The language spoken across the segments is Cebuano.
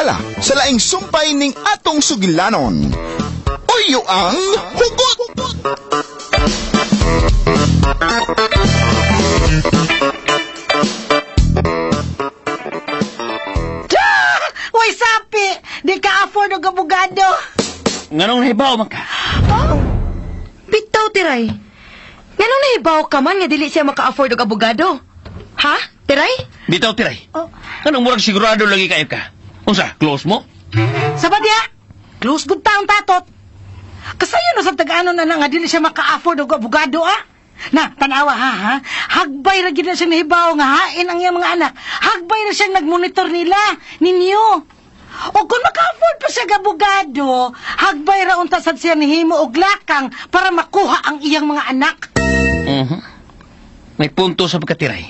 makakilala sa laing sumpay ning atong sugilanon. Uyo ang hugot! Uy, sapi! Di ka afford og abogado. Nganong nahibaw man ka? Oh, bitaw, Tiray. Nganong nahibaw ka man nga dili siya maka-afford og abogado? Ha, Tiray? Bitaw, Tiray. Oh. Nganong murag sigurado lagi kayo ka? Unsa, close mo? Sa diya? Close good taong tatot. Kasayo na sa tag-ano na nga dili siya maka-afford og abogado, ah. Na, tanawa ha, ha? Hagbay ra gyud na siya nahibaw nga hain ang iyang mga anak. Hagbay ra siya nagmonitor nila, ninyo. O kung maka-afford pa siya og abogado, hagbay ra unta sad siya nihimo og lakang para makuha ang iyang mga anak. Mhm. May punto sa pagkatiray.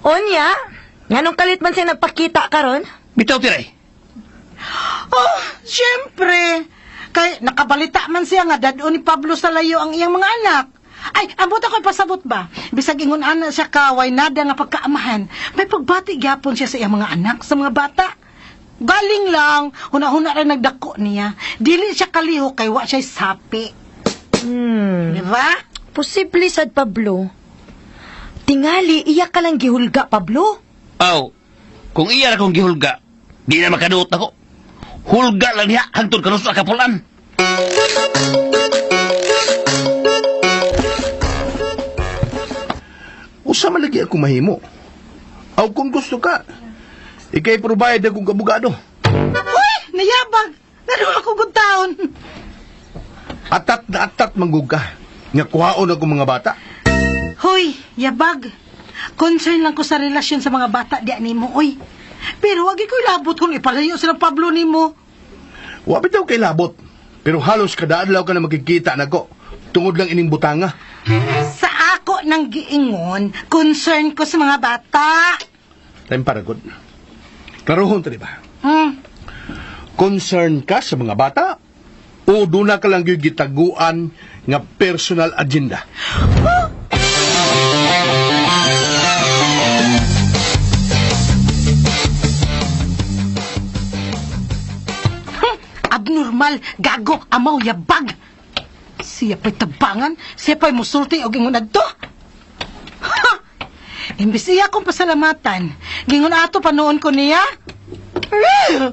Onya, nganong kalit man siya nagpakita karon? Bitaw, Tiray. Oh, siyempre. Kay nakabalita man siya nga dad-on ni Pablo sa layo ang iyang mga anak. Ay, ambot ako pasabot ba? Bisag ingon ana siya kaway nada nga pagkaamahan. May pagbati gyapon siya sa iyang mga anak, sa mga bata. Galing lang, huna-huna ra nagdako niya. Dili siya kaliho kay wa siya sapi. Di ba? Posible sad, Pablo. Tingali, iya ka lang gihulga, Pablo. Aw, kung iya ra kong gihulga, di na makaduot ako. Hulga lang niya hangtod kanus sa kapulan. Usa man lagi ako mahimo. Aw kung gusto ka, ikay provide akong abogado. Uy, nayabag. Nano ako good taon. Atat na atat manggug ka. Nga kuhaon ako mga bata. Hoy, yabag. Concern lang ko sa relasyon sa mga bata diya nimo, oy. Pero wag ko ilabot kung ipalayo sila Pablo nimo. Wa bitaw kay labot. Pero halos kada adlaw ka na makikita nako. Tungod lang ining butanga. Sa ako nang giingon, concern ko sa mga bata. Time para good. Klarohon ta, di ba? Hmm. Concern ka sa mga bata o duna ka lang gyud gitaguan nga personal agenda? Abnormal, gago, amaw, yabag. Siya pa'y tabangan, siya pa'y musulti og ingon adto. Ha! Imbis iya akong pasalamatan, gingon ato pa noon ko niya. Eh!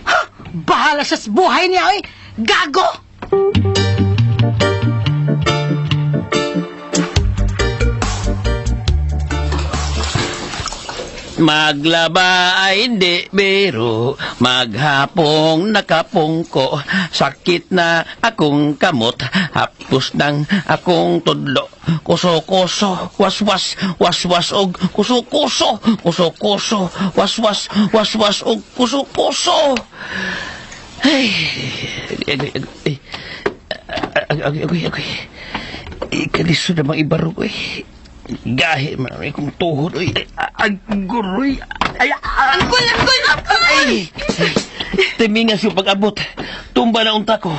Ha! Bahala siya sa buhay niya, oy! Gago! Maglaba ay hindi biro, maghapong nakapungko, sakit na akong kamot, hapos ng akong tudlo. Kuso-kuso, waswas, waswas og kuso-kuso, kuso-kuso, waswas, waswas og kuso-kuso. Ay, agoy, agoy, agoy, agoy, agoy. Ikaliso na mga ibaro ko eh. Gahi man ay kong tuhod oy. Aguroy. Ay, Angkol, angkol, angkol! ay. Timingas yung pag-abot. Tumba na unta ko.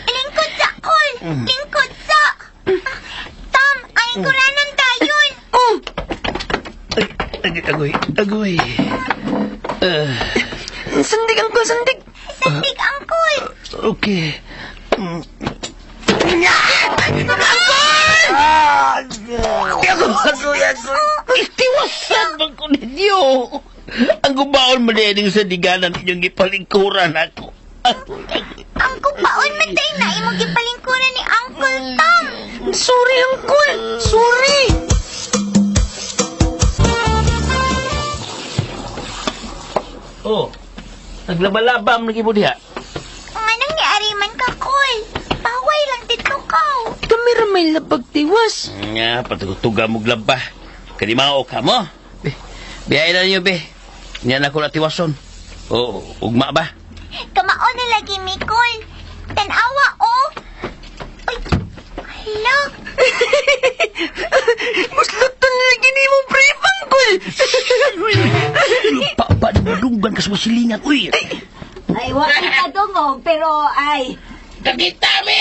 Lingkod sa kol! Lingkod sa! Tom, ay kuranan tayon! Oh, Ay, agoy, agoy, agoy. Sandig, angkol, sandig. Sandig, angkol! Okay. Agoy, agoy. Itiwasan man ko ninyo. Ang gubaon mo din sa diganan inyong gipalingkuran ako. Agoy, agoy. Ang kupaon man tayo na imong gipalingkuran ni Uncle Tom! Sorry, angkol. Sorry. Oh, naglaba-laba ang lagi mo diha. Nganong niari man ka, kol? Paway lang titukaw! Kami ra may labag tiwas. Nga, patugutuga mo glaba. Kanimao ka mo. Be, biyahe na ninyo, be. Nga na ko na tiwason. O, ugma ba? Kamao na lagi, Mikol. Tanawa, oh! Uy, hala! Musluton lagi ni mo, brief, angkol. Pa, pa, dunggan ka sa masilingan. Uy! Ay, wa ka dungog, pero ay, Kakita, me!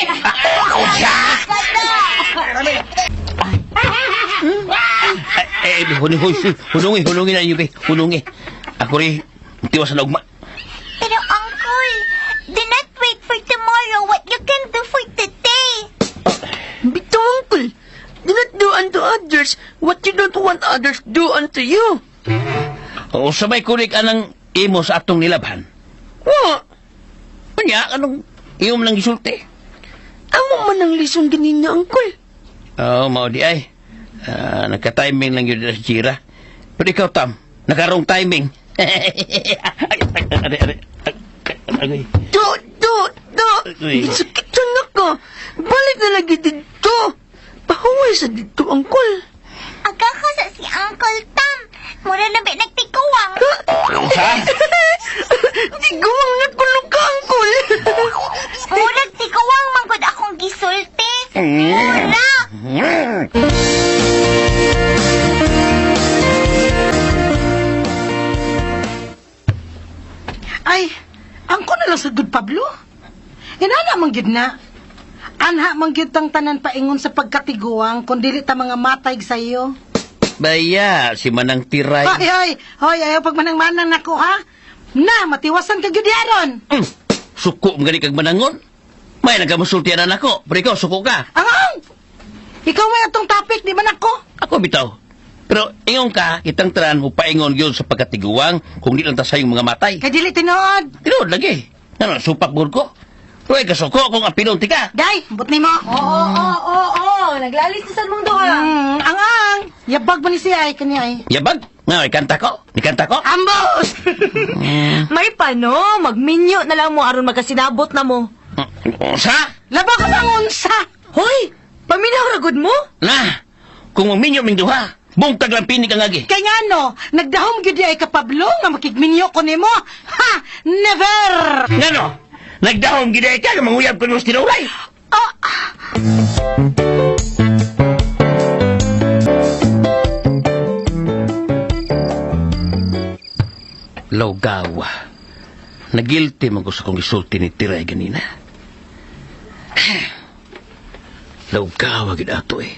Ay, ay, hunungi, hunungi, hunungi na ninyo, be. Hunungi. Ako rin, tiwasan na ugma. unto others what you don't want others do unto you. O sabay kunik anang imo sa atong nilabhan. Wa, Unya, anong iyom lang gisulti? amo man ang lison ganina, Uncle. Oo, mao di ay. Nagka-timing lang yun sa Jira. Pero ikaw, Tam, nakarong timing. Ay, ay, ay, ay, ay. Do, do, do. Uy. Sakitan na ka. Balik na lagi dito. Pahuway sa dito, Uncle. Aga ka sa si Uncle Tam. Mura na ba nagtikuwang? Sa? Tiguang na kulo ka, Uncle. Murag tikuwang manggod akong gisulti. Mura! Ay, angko na lang sa good Pablo. Inana man gyud na. Anha man gyud tang tanan paingon sa pagkatiguang kun dili ta mga matay sa iyo. Baya, si Manang Tiray. Hoy, hoy, hoy, ayaw pagmanang-manang nako ha. Na, matiwasan ka gyud aron. Suko mo gani kag manangon. May nagkamusultian na nako. Pero ikaw, suko ka. Ang! Ikaw may atong topic, di man ako. Ako bitaw. Pero ingon ka, kitang tanan mo paingon yun sa pagkatiguang kung di lang ta sayong mga matay. Kay dili tinuod. Tinuod lagi. Nga supak gud ko. Pero ay kasuko kung apilon ti ka. Day, ambot nimo. Oo, oo, oo, oo. Naglalis na sa mong duha. Ang. Yabag man ni siya ay kani ay. Yabag. Nga, ikanta ko. Ikanta ko. Ambos! May pano, magminyo na lang mo aron magkasinabot na mo. Sa? Laba ko bang unsa? Hoy, paminaw ra gud mo? Na, kung maminyo ming duha, bungkag lang pinig ang agi. Kay ngano, nagdahom gyud ay ka Pablo nga makigminyo ko nimo. Ha! Never! Ngano, nagdahom gid ay ka nga manguyab ko nimo sa tinulay. Oh, Logawa. Nagilty man ko sa kong isulti ni Tiray ganina. Logawa gid ato eh.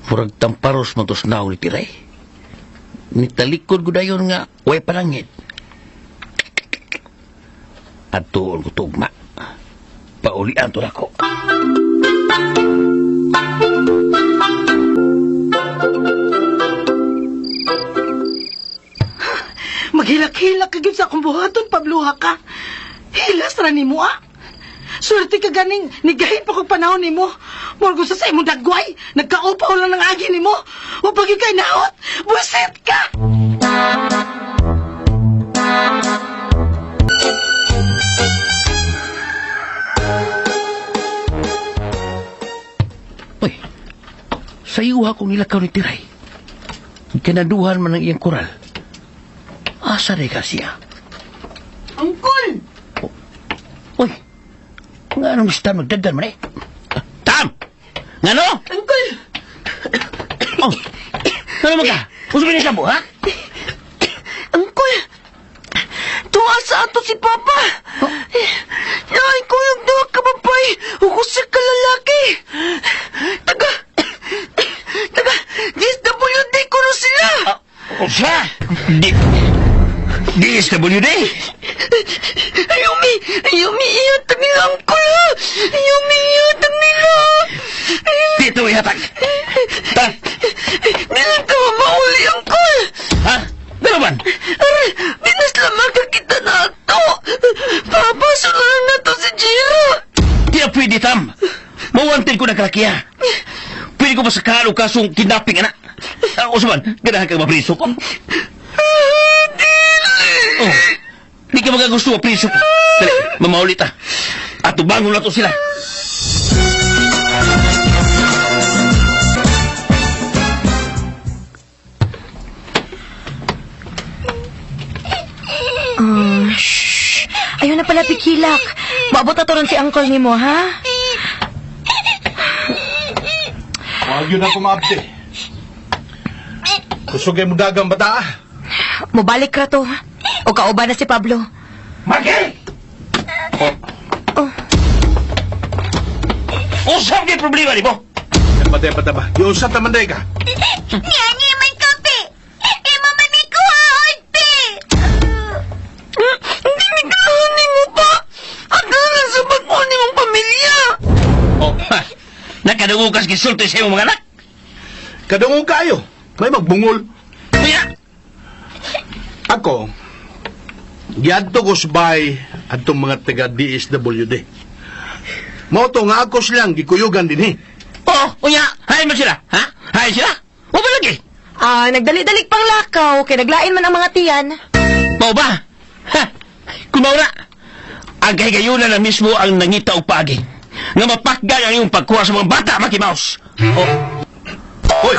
Murag tamparos man tos naong ni Tiray. Nitalikod ko dayon nga way palangit. Adtuon ko tugma. Paulian to nako. Maghilak-hilak ka gyud sa akong buhaton, Pablo ha ka. Hilas ra nimo ah. Swerte ka ganing nigahin pa kog panahon nimo. Murag sa sa imong dagway, nagkaupaw lang ng agi nimo. Wa pa gyud kay naot. Buset ka. Uy, sayuha kong nilakaw ni Tiray. Kinaduhan man ang iyang koral. Asa rin ka siya? Uncle! Uy, nga anong istan magdagdan man eh? Tam! Nga no? Uncle! Oh, ano man ka? Uso ba mo, ha? Uncle! Tuwa sa ato si Papa! Naay ko yung duha ka babae ug usa ka lalaki! Taga! Taga! DSWD ko no sila! Usa? DSWD? Ayumi! Ayumi! Ihatag nila, Uncle! Ayumi! Ihatag nila! Dito ihatag! Ta! Dili ka mauli, Uncle! Ha? Pero man? Aray! Di na sila makakita na ato! Papaso na lang na to si Jiro! Di na pwede, Tam! Mawantin ko na kalakiya. Pwede ko ba sa kalo kasong kidnapping, anak? Usman, ganahan kang mapriso ko? Dili! Oh, di ka magagusto mapriso ko. Dali, mamaulit ah. At tubangon na to sila. Shh. Ayun na pala, Pikilak. Maabot na to ron si Uncle nimo, ha? Wag yun ako maabdi. Kusugay mo dagang bata ah. Mubalik ra to. O kauban na si Pablo. Michael! Oh. Oh. Usap di problema ni mo. Patay, patay ba? Giusap naman day ka. Ngani man kape. Imo man may kuhaon, pe. Hindi ni kahanin mo pa. At na sa pag-uni mong pamilya. Oh, ha. Nakadungo kas gisulti sa imong mga anak. Kadungog kaayo. May magbungol. Kuya! Ako, giadto ko sa bahay atong mga taga DSWD. Mao to nga ako silang gikuyugan din eh. Oh, unya, hain mo sila, ha? Hain sila? Wa ba lagi? Ah, nagdali-dalik pang lakaw, kay naglain man ang mga tiyan. Mao ba? Ha? Kumaura. Ang kahigayunan na mismo ang nangita og paagi. Nga mapakgan ang iyong pagkuha sa mga bata, Mickey Mouse. Oh, Hoy!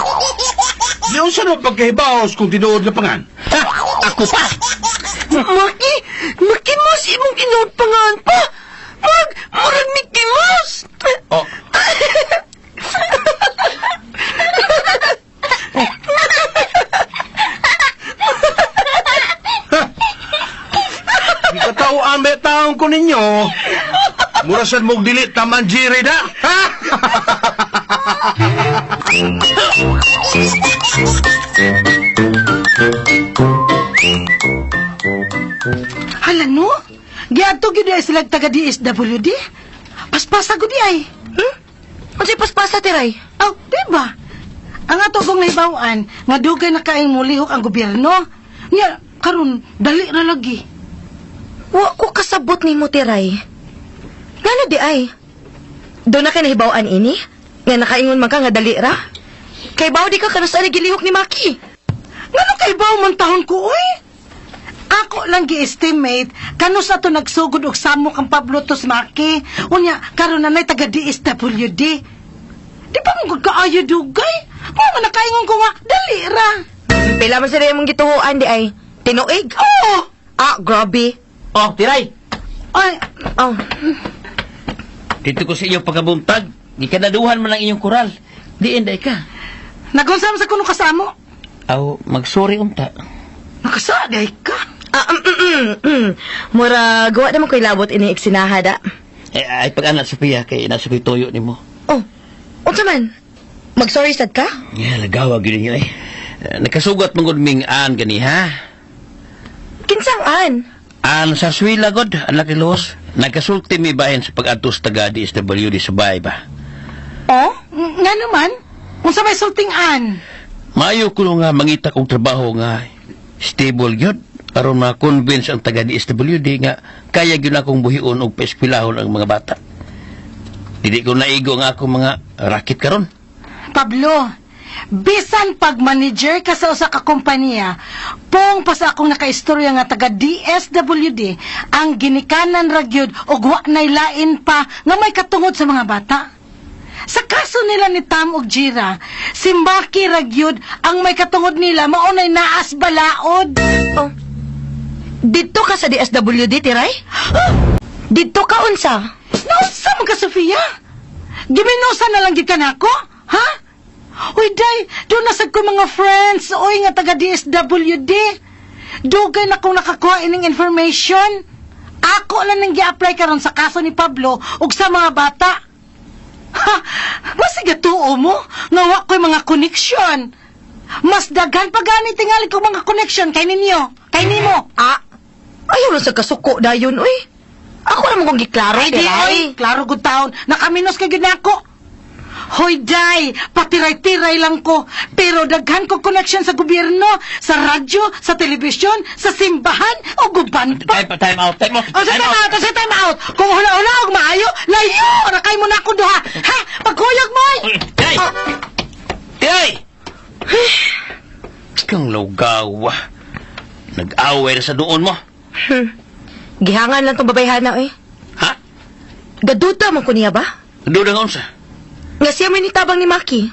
Di unsa naman pagkahibaos kung tinuod na pangan? ha? Ako pa? Maki, Mickey Mouse imong tinuod pangan pa. Murag, murag Mickey Mouse. Oh. Gikatawaan ba taong ko ninyo? Mura sad mong dili taman jiri na. Ha? Hala no? Giadto gyud ay sila taga DSWD. Paspasa gud ay. Unsay paspasa tiray? Aw, di ba? Ang ato kong nahibaw-an, nga dugay na kaayong mulihok ang gobyerno. Nya, karon dali ra lagi. Wa ko kasabot nimo tiray. Ngano di ay? Do na kay nahibaw-an ini? Nga nakaingon man ka nga dali ra? Kay baw di ka kanus ani gilihok ni Maki. Ngano kay baw man tahon ko, oy? Ako lang gi-estimate kanus ato nagsugod og samok ang Pablo Tosmaki. Unya, karon na nay taga DSWD. Di ba mo kaayo dugay? Mao man nakaingon ko nga dali ra. Pila man sila imong gituhoan di ay? Tinuig? Oh! Ah, grabe. Oh, tiray. Ay, Oh. Dito ko sa inyong pagkabuntag. Gikanaduhan man ang inyong koral. Diin day ka. nagunsam sa kuno kasamo. Aw, magsuri unta. Nakasa day ka. Ah, Mura, gawa naman ko'y labot ini eksinaha da. Eh, ay pag-anak, Sophia, kay nasa ko'y tuyo nimo. Oh, unsa man? Mag-sorry sad ka? Yeah, lagawa gyud ninyo eh. Eh, nakasugat man gud ming an gani ha. Kinsang an? An sa swila god, ang laki luhos. Nagkasulti mi bahin sa pag-atos taga DSWD sa bahay ba. Oh? Nga naman, unsa may sulting an? Maayo ko nga mangita kong trabaho nga stable gyud aron ma-convince ang taga DSWD nga kaya gyud akong buhion og paeskwelahon ang mga bata. Dili ko naigo nga ako mga racket karon. Pablo, bisan pag manager ka sa usa ka kompanya, pong pa sa akong nakaistorya nga taga DSWD ang ginikanan ra gyud og wa nay lain pa nga may katungod sa mga bata. Sa kaso nila ni Tam ug Jira, si Maki ra gyud ang may katungod nila mao nay naas balaod. Oh. Dito ka sa DSWD, tiray? Dito ka unsa? Naunsa man ka, Sofia? Giminusa na lang gid ka nako? Ha? Uy, day, doon na sad ko mga friends, uy, nga taga DSWD. Dugay na kong nakakuha ining information. Ako lang nang gi-apply karon sa kaso ni Pablo ug sa mga bata. Ha, masiga tuo mo, nga wa ko'y mga connection. Mas daghan pa gani tingali ko mga connection kay ninyo, kay nimo. Ah, ayaw lang sa kasuko dayon, uy. Ako naman kong giklaro, Ay, di, tiray. oy. Klaro good taon. Nakaminos kay gyud nako. Hoy, day, patiray-tiray lang ko. Pero daghan ko connection sa gobyerno, sa radyo, sa telebisyon, sa simbahan, o guban pa. Time, time out, time out. O sa time out, o sa time out. Kung hula-hula og maayo, layo, rakay mo na ako duha. Ha? Pagkuyog mo, oy. Tiray! Tiray! Kang lugawa. Nag-away na sa doon mo. Gihangan lang tong babayhana, uy. Ha? Gaduta man ko niya ba? Doon ang unsa? Nga siya may nitabang ni Maki.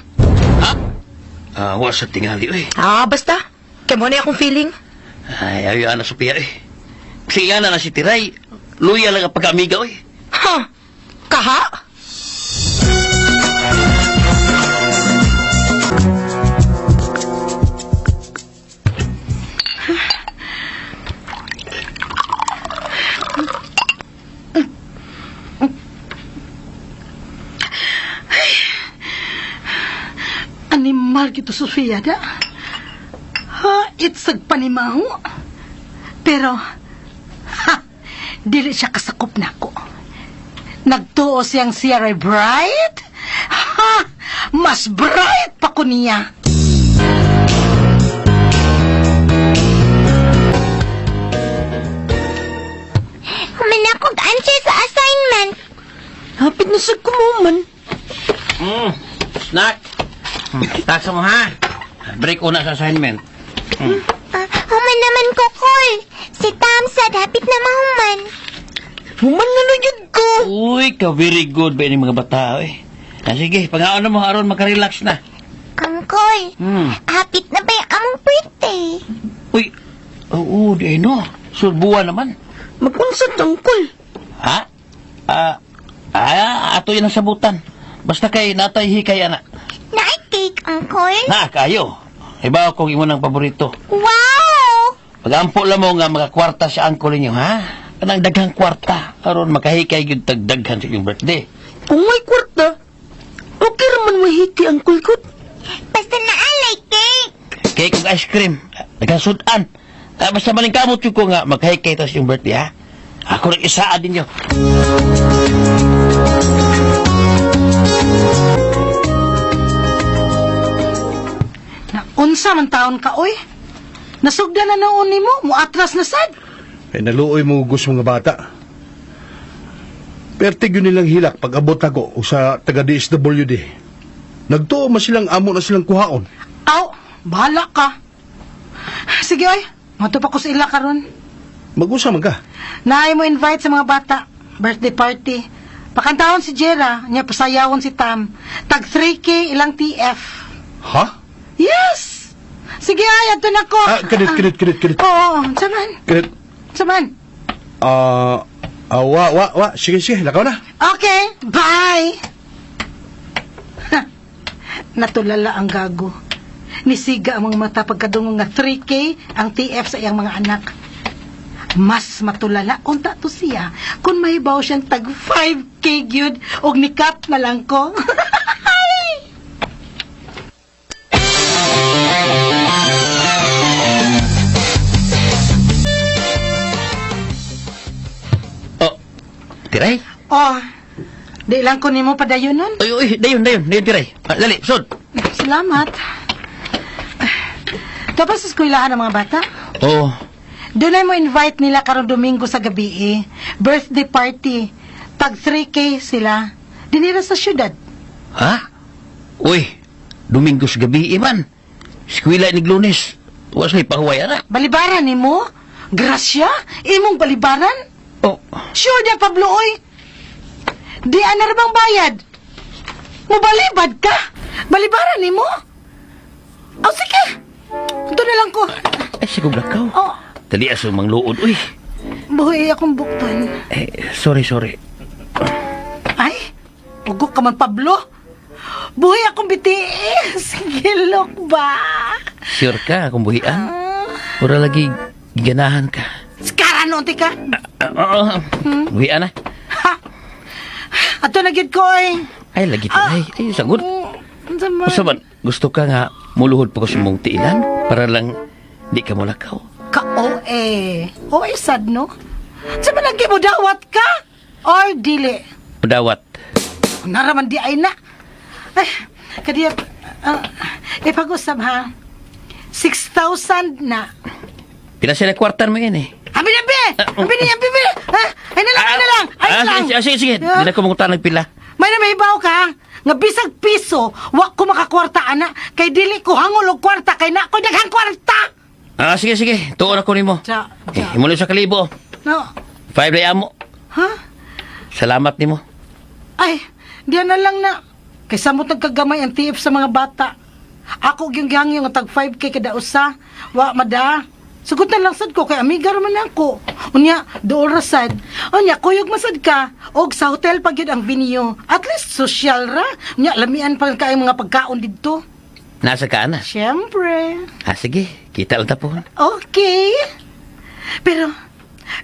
Ha? Ah, wa sa tingali, oy. Ah, basta. Kaya mo na akong feeling. Ay, ayaw na, Sophia, eh. Sige na na si Tiray. Luya lang ang pag-amiga, oy. Ha? Kaha? Animal gito, Sofia, da. Ha, itsag panimaho. Pero, ha, dili siya kasakop nako. Nagtuo siyang siya ay bright. Ha, mas bright pa ko niya. na sa kumuman. Snack. Snack sa mo ha. Break una sa assignment. Ah, human naman ko, Kol. Si Tam sad hapit na mahuman. Human na na yun ko. Uy, ka very good ba ni mga bata eh. Ah, sige, pangaon na mo aron makarelax na. Angkol, hapit na ba yung among birthday? Uy, oo, di no. Sulbuan naman. Magunsat, Uncle. Ha? Ato yun ang sabutan. Basta kay natay hikay, ana. Naay cake, Angkol? Na, kayo. Iba akong imo ng paborito. Wow! Pag-ampo lang mo nga makakwarta sa angko ninyo, ha? Kanang daghang kwarta. Aron makahikay gyud tagdaghan sa inyong birthday. Kung may kwarta, okay raman mahiki, Uncle ko. Basta naalay cake. Cake ug ice cream. Daghang sudan. Basta malingkamot yun ko nga makahikay ta sa inyong birthday, ha? Ako rin isaad ninyo. Na unsa man taon ka oy? Nasugda na noon nimo, muatras na sad. Eh, naluoy mo gusto mga bata. Pertig yun nilang hilak pag abot ako o sa taga DSWD. Nagtuo man silang amo na silang kuhaon. Aw, bahala ka. Sige oy, moto pa ko sa ila karon. Mag-usa man ka. Naay mo invite sa mga bata, birthday party. Pakantahon si Jera, nya pasayawon si Tam. Tag 3K ilang TF. Ha? Yes! Sige ay, adto na ko. Ah, kadit, kadit, kadit, kadit. Oo, saman, Kadit. saman. Wa, wa, wa. Sige, sige, lakaw na. Okay, bye! Ha, natulala ang gago. Nisiga ang mga mata pagkadungog nga 3K ang TF sa iyang mga anak. Mas matulala unta to siya kung mahibaw siyang tag 5K gyud og nikat na lang ko. Oh, tiray. Oh, di lang ko nimo padayon nun. Uy, uy, dayon, dayon, dayon, tiray. Ah, dali, sud. Salamat. Tapos sa eskwelahan ang mga bata? Oh, Doon ay mo invite nila karong Domingo sa gabi eh. Birthday party. Tag 3K sila. Dinira sa syudad. ha? Uy, Domingo sa gabi, iman. Eskwela ni Lunes. Wa sa'y pahuway, ana. Balibaran ni mo? Grasya? Imong balibaran? Oh, Sure na, Pablo, oy. Di ana ra bang bayad? Mubalibad ka? Balibaran ni mo? Oh, sige. Ito na lang ko. ay, siguro lakaw. Oh, Dali aso mangluod, uy. buhi akong bukton. Eh, sorry, sorry. Ay, ugok ka man, Pablo. Buhi akong bitiis. Gilok ba? Sure ka kung buhian? Ura lagi ganahan ka. Skara noon, tika. Oo, buhian na. Ha! Ato na gid ko eh. Ay, lagi tiray. Ay, sagot. Unsa man? Usa man, gusto ka nga muluhod pa ko sa mong tiilan para lang di ka mulakaw. Ka OA. OA sad no? Sa man lagi mo dawat ka? Or dili? Dawat. Naraman di ay na. Ay, kadiya, ipag-usap ha. 6,000 na. Pila sila kwartan mo yan eh. Abi na, be! Abi na, abi, be! Ha? Ay na lang, ay na lang! Ay na lang! Sige, sige, sige. Ah. Di na ko mangutan ng pila. May na may ibaw ka, nga bisag piso, wa ko makakwarta, ana. Kay dili ko hangol og kwarta, kay na ko daghang kwarta! Ah, sige, sige. Tuon ako nimo. Sa, Eh, muli sa kalibo. No. 5 day amo. Ha? Salamat nimo. Ay, diyan na lang na. Kay samot nagkagamay ang TF sa mga bata. Ako gyung gihangyo nga tag 5K kada usa. Wa mada. Sugot na lang sad ko kay amiga ra man ako. Unya, dool ra sad. Unya, kuyog masad ka. Og sa hotel pa gyud ang venue. At least social ra. Unya, lamian pa kay mga pagkaon didto. Nasa ka na. Siyempre. Ah, sige. Kita lang tapon. Okay. Pero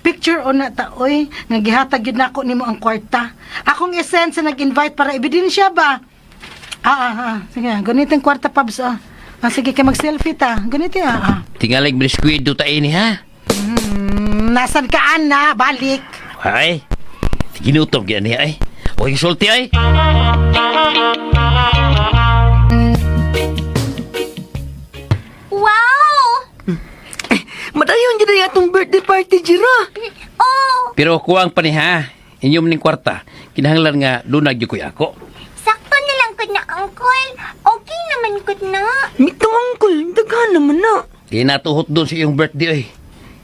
picture o na ta oy nga gihatag gyud nako nimo ang kwarta. Akong essence nag-invite para ebidensya ba? Sige, ganito ang kwarta Pabs ah. Ah, sige kay mag-selfie ta. Ganito ah. Tingalig biskuit do ta ini ha. Nasan ka ana? Balik. Ay. Ginutom gyud niya ay. Oy, sulti ay. Wow! Madayon dyan na atong birthday party, Jira. Oh! Pero kuwang pa ni ha. Inyom ning kwarta. Kinahanglan nga dunag gyud koy ako. Sakto na lang gud na, Uncle. Okay naman gud na. Mito, Uncle. Daghan naman na. Kaya natuhot doon sa iyong birthday oy.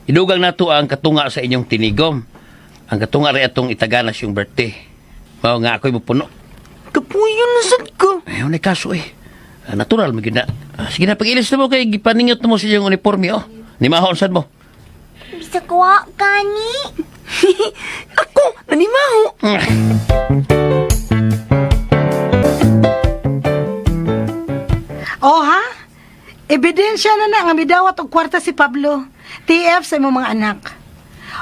Idugang nato ang katunga sa inyong tinigom. Ang katunga rin atong itaganas yung birthday. Mao nga ako'y mupuno. Kapuyo na sad ka. Ay, unay kaso eh. Ah, natural, magyud na. Ah, sige na, pag-ilis na mo kay gipaningot na mo sa iyong uniforme, oh. Nimahon sad mo. Bisag wa gani. Ako, nanimaho. Oh ha? Ebidensya na na nga midawat og kwarta si Pablo. TF sa imong mga anak.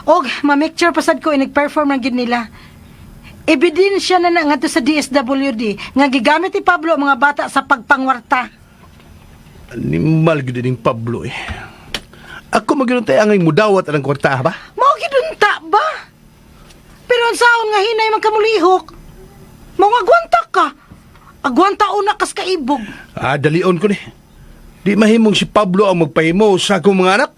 Og ma-make sure pasad ko inig-perform na gid nila. Ebidensya na na ngadto sa DSWD nga gigamit ni Pablo ang mga bata sa pagpangwarta. Animal gyud ning Pablo eh. Ako magyud tay angay mudawat ang kwarta ba? Mao gidunta ba? Pero unsaon nga hinay man kamulihok? Mao nga agwanta ka. Agwanta una kas kaibog. Ah, dalion ko ni. Di mahimong si Pablo ang magpahimo sa akong mga anak.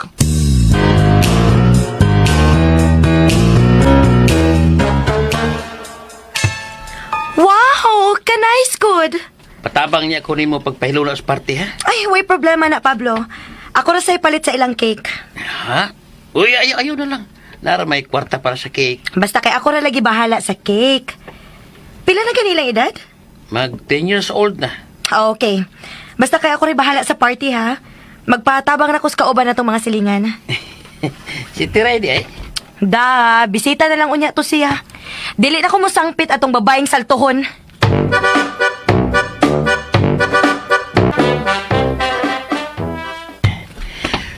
Wow! Ka-nice good! Patabang niya ko nimo pagpahilula sa party, ha? Ay, way problema na, Pablo. Ako ra sa'y palit sa ilang cake. Ha? Uy, ayaw, ayaw na lang. Nara may kwarta para sa cake. Basta kay ako ra lagi bahala sa cake. Pila na ganilang edad? Mag 10 years old na. Ah, okay. Basta kay ako rin bahala sa party, ha? Magpatabang na kus kauban na tong mga silingan. Si Tiray di ay. Da, bisita na lang unya to siya. Dili na ko mosangpit atong babaeng saltohon.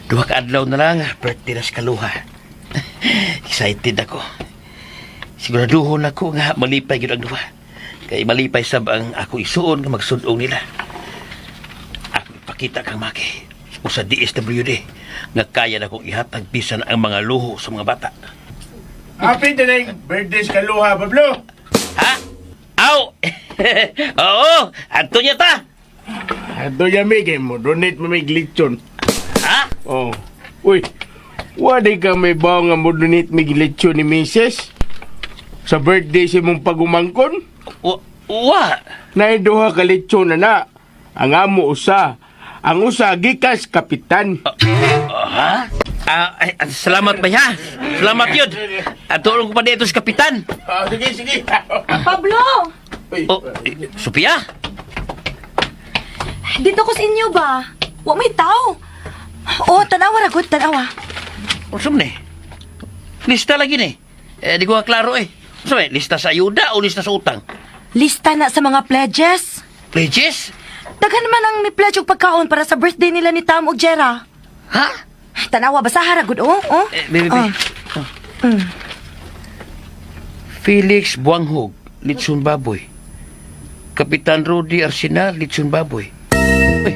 Duha ka adlaw na lang, birthday na sa kaluha. Excited ako. Siguraduhon ako nga malipay gyud ang duha. Kay malipay sab ang ako isuon nga magsudong nila. Ako ipakita kang Maki o sa DSWD nga kaya na kong ihatag bisan ang mga luho sa mga bata. Happy today, birthday sa Kaluha, Pablo. Ha? Aw! Oo! Adto niya ta! Ato yami kay mo, donate mo may glitchon. Ha? Oh. Uy, wala ka may bawo nga mo donate may glitchon ni Mrs. Sa birthday si mong pagumangkon, Wa? Wa? naiduha ka lechon na na. Ang amo usa. Ang usa gikas kapitan. Ha? Ah, ay, ah, salamat ba ha? Salamat yun. At tulong ko pa dito sa kapitan. Ah, sige, sige. Pablo! Uy, Oh, eh, Sophia? Dito ko sa inyo ba? Wa may tao. Oh, tanawa ra gud, tanawa. Unsa man eh? Lista lagi ni. Eh, di ko klaro eh. Unsa man, lista sa ayuda o lista sa utang? Lista na sa mga pledges. Pledges? Daghan man ang mi pledge og pagkaon para sa birthday nila ni Tam ug Jera. Ha? Tanawa basaha ra gud oh, oh. Eh, baby, baby. Oh. Mm. Felix Buanghog, Litsun Baboy. Kapitan Rudy Arsenal, Litsun Baboy. Uy,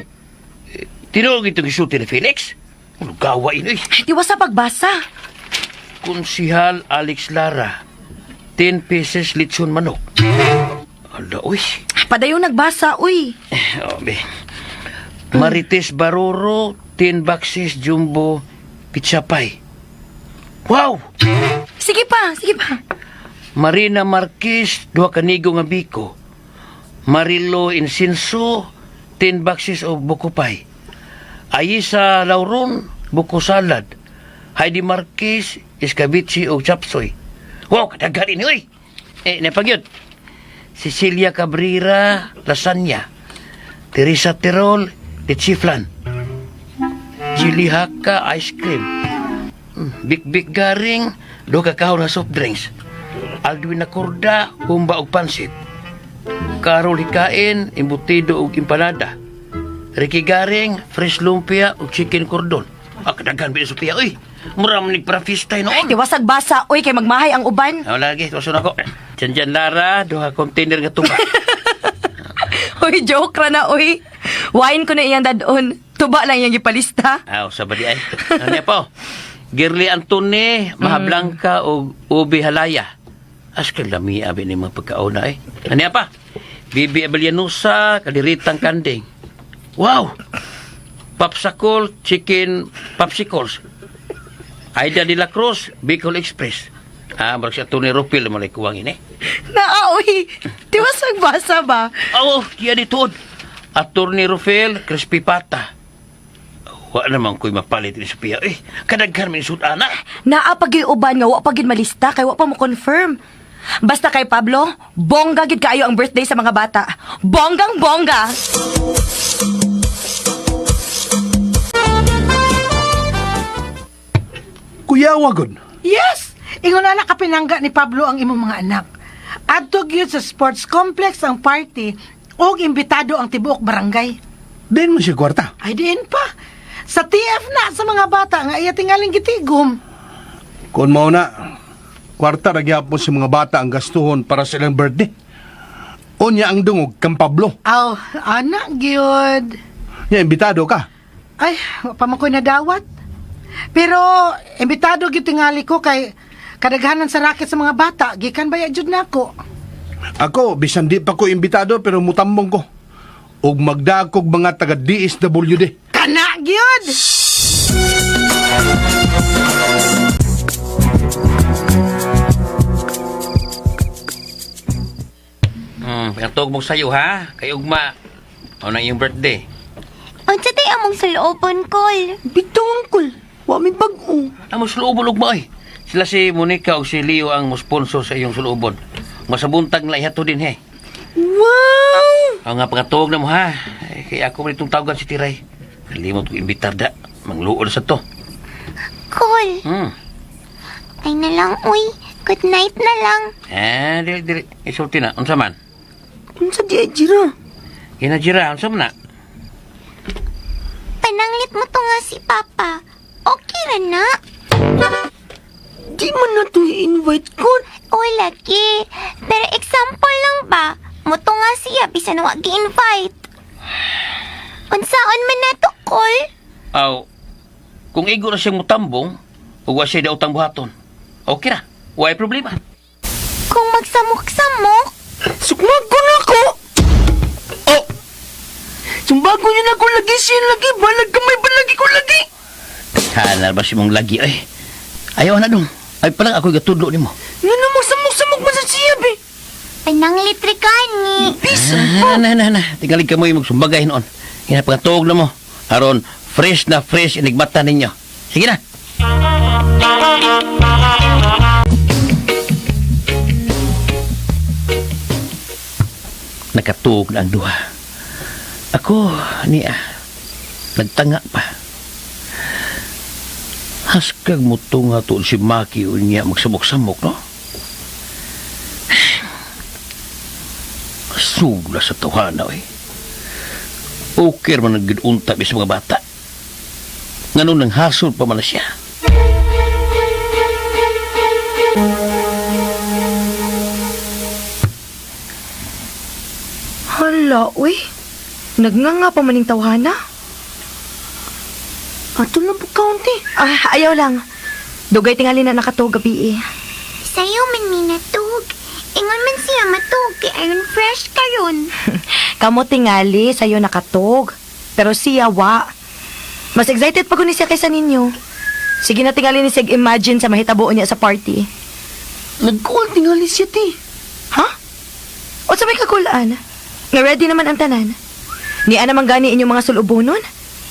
eh, tinuog itong isulti ni Felix? Ano gawa ino eh? Tiwa sa pagbasa. Konsihal Alex Lara, 10 pieces litson manok. Ala, uy. Padayon nagbasa, uy. Eh, Oh, be. Marites Baroro, 10 boxes jumbo pizza pie. Wow! Sige pa, sige pa. Marina Marquez, duha ka nigo nga biko. Marilo Insinso, 10 boxes of buko pie. Ayisa Lauron, buko salad. Heidi Marquez, escabeche o chapsoy. Wow, kadaghan ini oy. Eh, napagyod. Cecilia Cabrera, lasagna. Teresa Terol, lechiflan. Chili Haka, ice cream. Big Big Garing, duha ka kahon na soft drinks. Aldwin Acorda, humba og pansit. Carol Hikain, embutido og empanada. Ricky Garing, fresh lumpia og chicken cordon. Ah, kadaghan ba Sophia, uy. Mura man ni pra-feast tayo noon. Tiwa sa basa, uy, kay magmahay ang uban. Ah, wala lagi, tuwason ako. Diyan dyan, Lara, duha container nga tuba. Uy, joke ra na, uy. Wine ko na iyang dadon. Tuba lang iyang gipalista. Aw, sa di ay. Ano niya po? Girly Antone, Maha Blanca og Ubi Halaya. As kay lami abi ni mga pagkauna eh. Ano niya pa? Bibi Abelianusa, Kaliritang Kanding. Wow! Popsicle, chicken popsicles. Aida de la Cruz, Bicol Express. Ah, murag si Atty. Rupil malay kuwang ini. Naa, uy. Di ba sagbasa ba? Oo, diyan ituod. Atty. Rufil, Crispy Pata. Wa naman ko'y mapalit ni Sophia. Eh, kadaghan man isut ana. Naa pag uban nga wa pa gyud malista kay wa pa mo confirm. Basta kay Pablo, bongga gid kaayo ang birthday sa mga bata. Bonggang bongga. Kuyawa gud. Yes! Ingon na kapinangga ni Pablo ang imong mga anak. Adto gyud sa sports complex ang party ug imbitado ang tibuok barangay. Din mo siya kwarta. Ay diin pa. Sa TF na sa mga bata nga iya tingaling gitigom. Kung mao na, kwarta ra gyapon sa mga bata ang gastuhon para sa ilang birthday. Unya ang dungog kang Pablo. Aw, ana gyud. Nya imbitado ka. Ay, wa pa man ko'y nadawat. Pero imbitado gyud tingali ko kay kadaghanan sa racket sa mga bata gikan baya jud nako. Ako, bisan di pa ko imbitado pero mutambong ko. Ug magdakog mga taga DSWD. Kana gyud. Pinatog mo sayo ha. Kay Ugma. Ano na iyong birthday? Unsa tay among sulobon, Kol? Bitaw, Uncle. Wa mi bag-o. Amo sulubon ugma ay. Sila si Monica o si Leo ang mo-sponsor sa iyong sulubon. Masabuntag na ihato din he. Wow! Ang nga pagkatuog na mo ha. Eh, kaya ako man itong tawagan si Tiray. Kalimot ko imbitar da. Mangluol sa to. Kol, ay na lang, uy. Good night na lang. Eh, dili, dili. Isulti na. Unsa man? Unsa di ay Jira? Ginajira, unsa man na? Pananglit mo to nga si Papa. Okay ra na. Di man na to i-invite ko. O lagi. Pero example lang ba? Muto nga siya bisan wa gi-invite. Unsaon man nato, Kol? Aw, kung igo na siyang mutambong, ug wa siya daotang buhaton. Okay ra. Way problema. Kung magsamok-samok, Sukmag ko na ako! Oh! Sumbago niyo na ako lagi siya lagi. Balag kamay balagi ko lagi. Halar ba si mong lagi ay? Ayaw na dong. Ay palang ako'y gatudlo nimo. Nga na magsamok-samok man sa siya, be. pananglit ri kani. Bisan Ah, na, na, na. Tingalig ka mo yung magsumbagay noon. Hinapagatuog na mo. Aron, fresh na fresh inigbata ninyo. Sige na. Nakatuog na ang duha. Ako, niya, nagtanga pa. Haskag mo tunga tuon si Maki o niya magsamok-samok, no? Sugla sa tawhana, eh. Okay man ang gidunta sa mga bata. Ngano nang hasol pa man na siya. Hala, uy. Nagnganga pa maning tawhana. Ato lang po kaunti. Ah, ayaw lang. Dugay tingali na nakatuog gabi eh. Sayo man mi natug. Ingon man siya matug kay aron fresh karon. Kamo tingali sayo nakatog. Pero siya wa. Mas excited pa ko ni siya kaysa ninyo. Sige na tingali ni siya imagine sa mahitabo niya sa party. Nag-call tingali siya, ti. Ha? O sa may kakulaan? Nga ready naman ang tanan. Niya naman gani inyong mga sulubonon.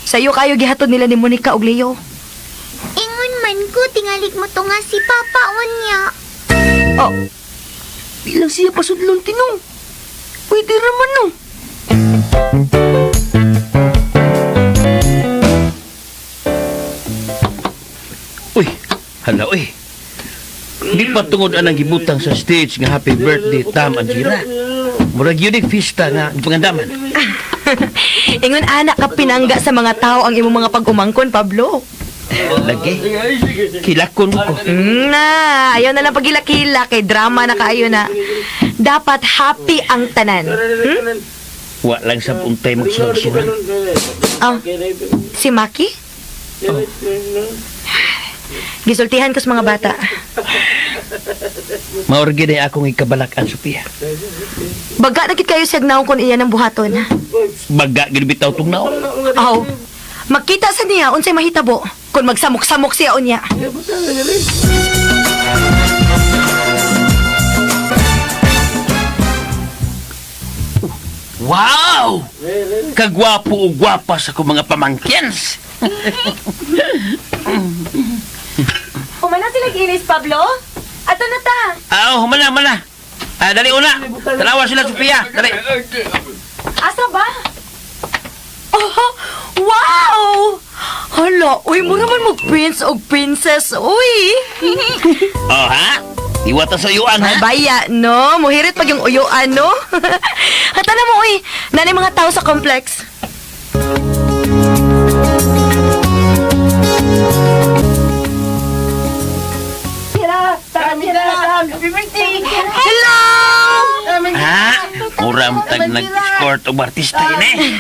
Sayo kayo gihatod nila ni Monica og Leo. Ingon man ko tingalig mo to nga si Papa unya. Oh, Bilang siya pasudlon tinong. Pwede raman no. Uy, hala uy. Di pa tungod anang gibutang sa stage nga happy birthday Tam Anjira. Murag unique fiesta nga pangandaman. Ingon anak ka pinangga sa mga tao ang imong mga pag-umangkon, Pablo. Lagi. Kilakon ko. Na, ayaw na lang pagilakila kay drama na kaayo na. Dapat happy ang tanan. Hmm? Wa lang sa untay magsurang-surang. Ah, si Maki? Oh. Gisultihan ko sa mga bata. Maorgi na akong ikabalakan, Sophia. Baga na gid kayo siyag naong kon iya ng buhaton. Baga gid bitaw tong naong. Aw. Makita sa niya unsay mahitabo kung magsamok-samok siya unya. Wow! Kagwapo o gwapa sa akong mga pamangkins. Umana sila ginis, Pablo? Ato na ta. Ah, oh, humana, humana. Ah, dali una. Tanawa sila, Sophia. Dali. Asa ba? Oh, wow! Hala, uy, mura man mo prince og princess, uy. Oh, ha? Iwata sa uyuan, ha? Baya, no? Muhirit pag yung uyuan, no? Hata na mo, uy. Nanay mga tao sa complex. Hello! Ha? Muram tag nag-escort og artista ini.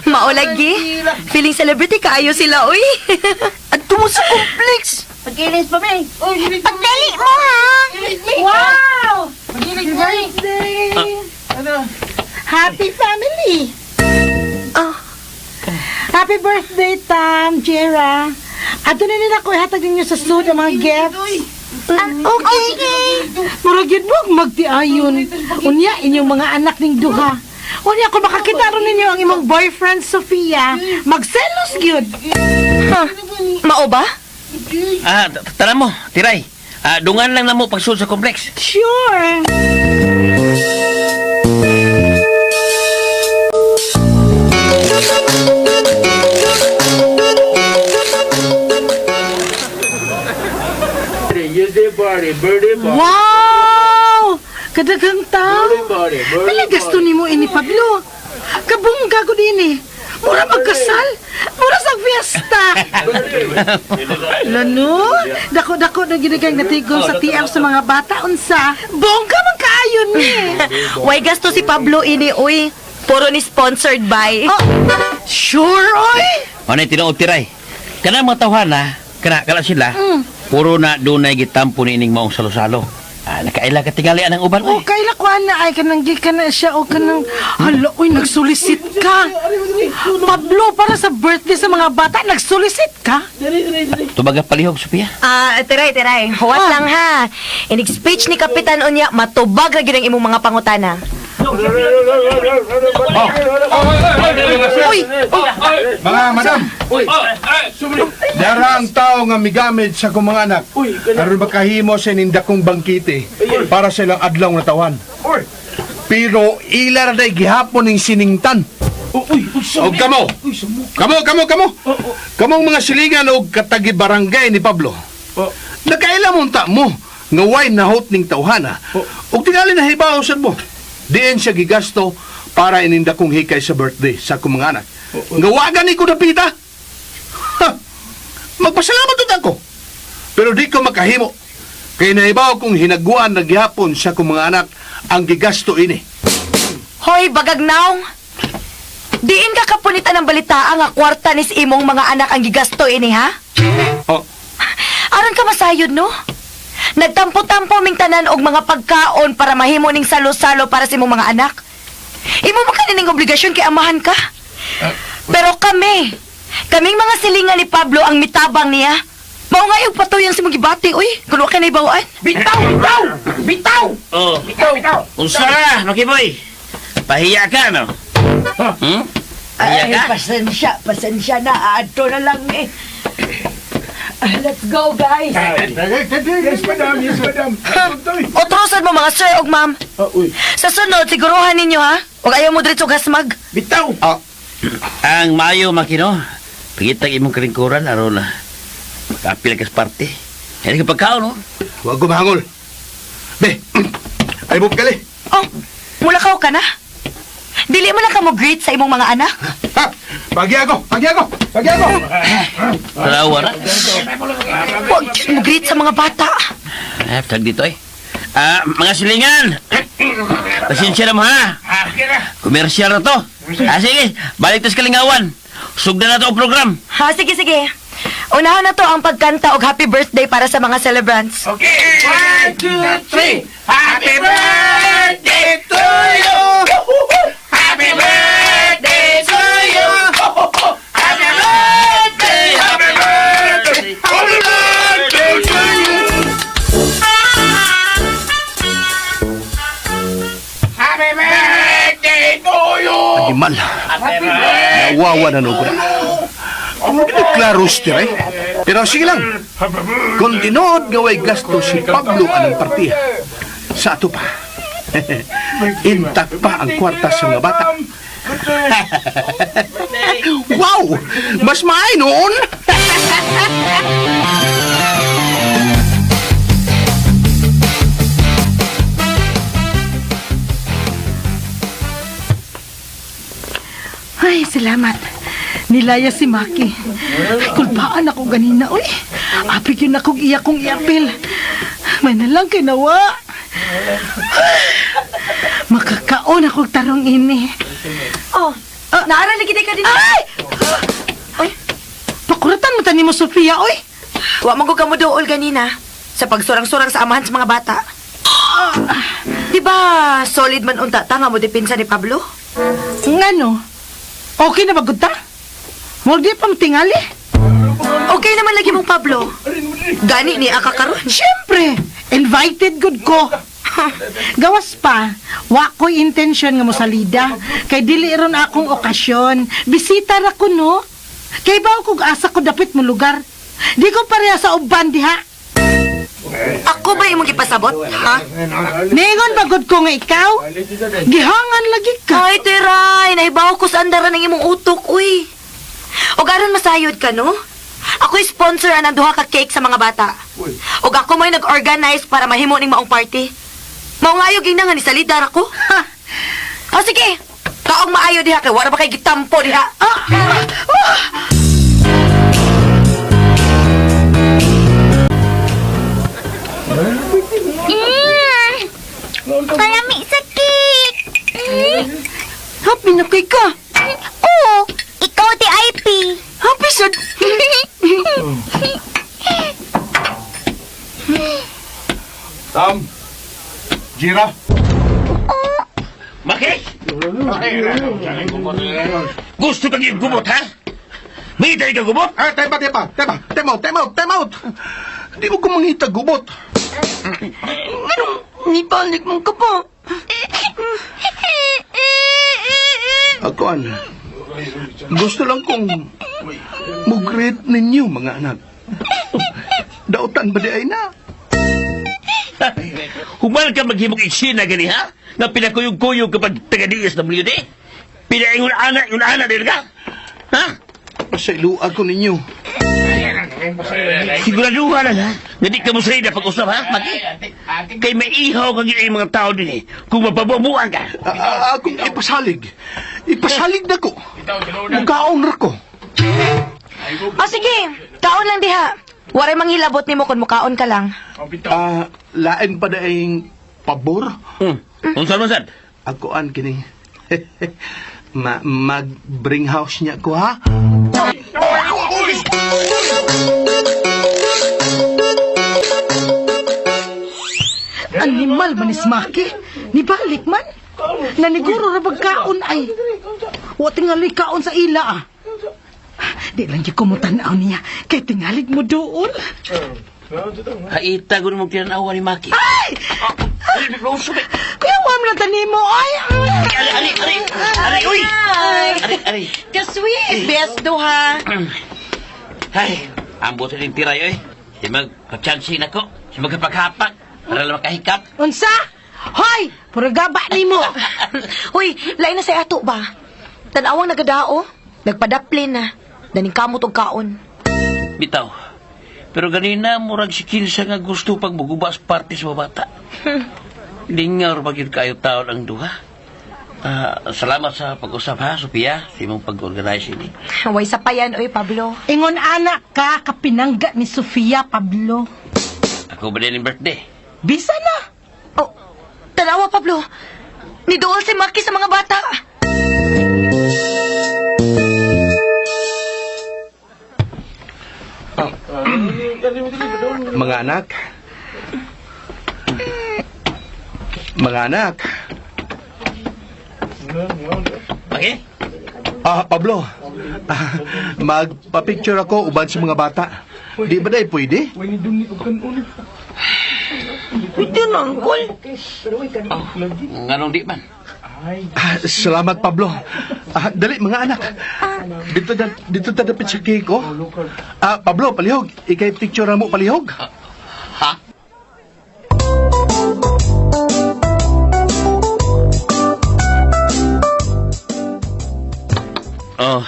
Maulagi. Feeling celebrity kaayo sila, uy. Adto mo sa complex. Pagdali mo ha. Wow! Birthday! Happy family! Ah. Happy birthday, Tam, Jera. Ato na nila ko ihatag ninyo sa sud ang mga gifts. Okay. Murag yun mo, magtiayon. Unya, inyong mga anak ning duha. Unya, kung makakita ron ninyo ang imong boyfriend, Sofia, magselos gyud. Huh. Mao ba? Ah, tara mo, tiray. Ah, dungan lang na mo pagsulod sa complex. Sure. Wow! Kadaghang tao. Pila gasto nimo ini Pablo? Kabungga ko din eh. Mura magkasal. Mura sa fiesta. Lano, dako-dako na ginigang natigom sa TF sa mga bata unsa. Bongga man kaayo ni. Why gasto si Pablo ini, uy? Puro ni sponsored by. Oh, sure oy. Ano yung tinuod tiray? Kana mga tawhana, kana kana sila. Puro na dunay gitampo ni ining maong salo-salo. Ah, nakaila ka tingali ang uban O oy. kaila ko ana ay kanang gikan na siya o kanang hala oy nagsulisit ka. Pablo para sa birthday sa mga bata nagsulisit ka? Tubaga palihog Sophia. Ah, tiray, tiray. Huwat lang ha. Inig speech ni Kapitan Unya, matubag ra gyud ang imong mga pangutana. Uy! Mga madam, dara ang tao nga migamit sa akong mga anak. Aron makahimo sa nindakong bangkite para sa ilang adlaw nga tawan. Pero ila ra day gihapon ning siningtan. Og kamo. Kamo, kamo, kamo. Kamong mga silingan og katagi barangay ni Pablo. Nakaila mo ta mo nga way nahot ning tawhana. Og tingali na hibaw sad mo. Diin siya gigasto para inindakong hikay sa birthday sa akong mga anak. Nga wa gani ko napita. Ha! Magpasalamat tud ako. Pero di ko makahimo. Kay nahibaw kong hinaguan na gihapon sa akong mga anak ang gigasto ini. Hoy, bagagnaw! Diin ka kapunitan ng balita nga kwarta ni imong mga anak ang gigasto ini, ha? Oh, Aron ka masayod, no? Nagtampo-tampo ming tanan og mga pagkaon para mahimo ning salo-salo para sa imong mga anak. Imo man kanining obligasyon kay amahan ka. Pero kami, kaming mga silingan ni Pablo ang mitabang niya. Mao nga yung patuyan sa mga gibati, uy. Kung wa kay naibawaan. Bitaw! Bitaw! Bitaw! Oh. Bitaw! Unsa ra, Makiboy? Pahiya ka no? Hmm? Pahiya Ay, ka? pasensya, pasensya na. Aadto na lang eh. Let's go, guys. Yes, madam. Yes, madam. Otrosan mo mga sir og ma'am. Sa sunod, siguruhan ninyo ha. Huwag ayaw mo diretso gasmag. Bitaw! ah, Ang maayo Makino, pagitag imong kalingkuran aron na makaapil ka sa party. Hindi ka pagkaon no? wag ko mahangol. Be, ay mo kali. Oh, mulakaw ka na. Dili mo lang ka mo greet sa imong mga anak. Ha! Pagi ako, pagi ako, pagi ako. Tarawa ra. Huwag yun mo greet sa mga bata. Eh, tag dito eh. Ah, mga silingan. Pasensya na mo ha. Komersyal na to. Ah, sige, balik to sa kalingawan. Sugdan na to ang program. Ha, sige, sige. Unahon na to ang pagkanta og happy birthday para sa mga celebrants. Okay! 1, 2, 3! Happy birthday to you! Happy birthday to you! Happy birthday! Happy birthday! Happy birthday to you! Happy birthday to you! Naawawa na no ko na. Hindi klaro siya eh. Pero sige lang. Kung tinuod nga way gasto si Pablo anang partiya, sa ato pa. Intact pa ang kwarta sa mga bata. Wow! Mas maay noon! Ay, salamat. Nilaya si Maki. Ay, kulpaan ako ganina, uy. Apik yun akong iya kong iapil. May nalang kinawa. Makakaon akong tarong ini. Oh, naara lagi ka din. Ay! Uy, Pakuratan mo tani mo, Sofia, uy. wa man ko kamo dool ganina sa pagsurang-surang sa amahan sa mga bata. Di ba solid man unta ta nga mo depensa ni Pablo? Ngano? Okay na ba gud ta? Huwag di pa matingali. Okay naman lagi mong Pablo. Gani ni aka karon. Siyempre, invited good ko. Gawas pa, wa ko'y intensyon nga mosalida. Kay dili ron akong okasyon. Bisita ra ko, no? Kay ba kog asa ko dapit mo lugar? Di ko pareha sa uban diha. Ako ba imong gipasabot, ha? Ningon ba gud ko nga ikaw? Gihangan lagi ka. Ay, Teray, nahibaw ko sa andaran ng imong utok, uy. O aron masayod ka, no? Ako'y sponsor anang duha ka cake sa mga bata. O ako mo'y nag-organize para mahimo ning maong party. Mao ngayo gina nga ni salidar ako. Ha? O sige, kaong maayo diha kay wala ba kay gitampo diha. Ah! Ah! Kalami sa cake. Happy na kay ka. Oo, ikaw di IP. Happy sad. Tam, Jira. Maki! Gusto kang gumot, ha? May ka gumot? Ah, tema, tema, tema, time out, time out, time out. Di mo kumangita gubot. Anong nibalik mong ka pa? Ako, an, gusto lang kong mugreet ninyo, mga anak. Dautan ba di ay na? Human ka maghimog eksena gani, ha? Nga pinakuyog-kuyog kapag taga DSWD? Pinaingon ana, ingon ana din ka? Ha? Pasailuan ko ninyo. Siguraduhan lang, ha? Nga di ka mo sarili pag-usap, ha? Maki? Kay maihaw ka gid ang mga tao din, eh. Kung mapabubuan ka. Akong ipasalig. Ipasalig na ko. Mukaon ra ko. O sige, kaon lang diha. Waray manghilabot nimo kun mukaon ka lang. Ah, lain pa na ang pabor. Unsa man sad? Ako an kining mag-bring house niya ko ha. Animal man is Maki. Nibalik man. Naniguro ra pagkaon ay. Wa tingali kaon sa ila ah. Di lang gyud ko mo tan-aw niya kay tingalig mo doon. Haita gud mo tinanawa ni Maki. Ay! Kuya, wam lang tani mo ay. Ari, ari, ari, ari, uy! Ari, ari. Ka-sweet, best duha. Ay, ambot sa tiray, oy. Si magpachansi na ko. Si magkapaghapak. Para lang makahikap. Unsa? Hoy, puro gaba nimo. Uy, lain na sa ato ba? Tanawang nagadao, nagpadaplin na. Daning kamot og kaon. Bitaw. Pero ganina, murag si Kinsa nga gusto pag mugubas party sa bata. Lingaw ra gyud kayo taon ang duha. Ah, salamat sa pag-usap ha, Sophia. Sa imong pag-organize ini. Way sa payan, oy Pablo. Ingon anak ka kapinangga ni Sofia Pablo. Ako ba din yung birthday? Bisa na. Oh, tanawa Pablo. Niduol si Maki sa mga bata. Mga anak. Mga anak. Maki? Ah, Pablo. Ah, magpa-picture ako uban sa mga bata. Di ba dahil pwede? Pwede na, Uncle. Oh, nganong di man? Salamat, Pablo. Dali, mga anak. Dito ta dapit sa cake, oh. Pablo, palihog. Ikay picture mo, palihog. Ha? Oh,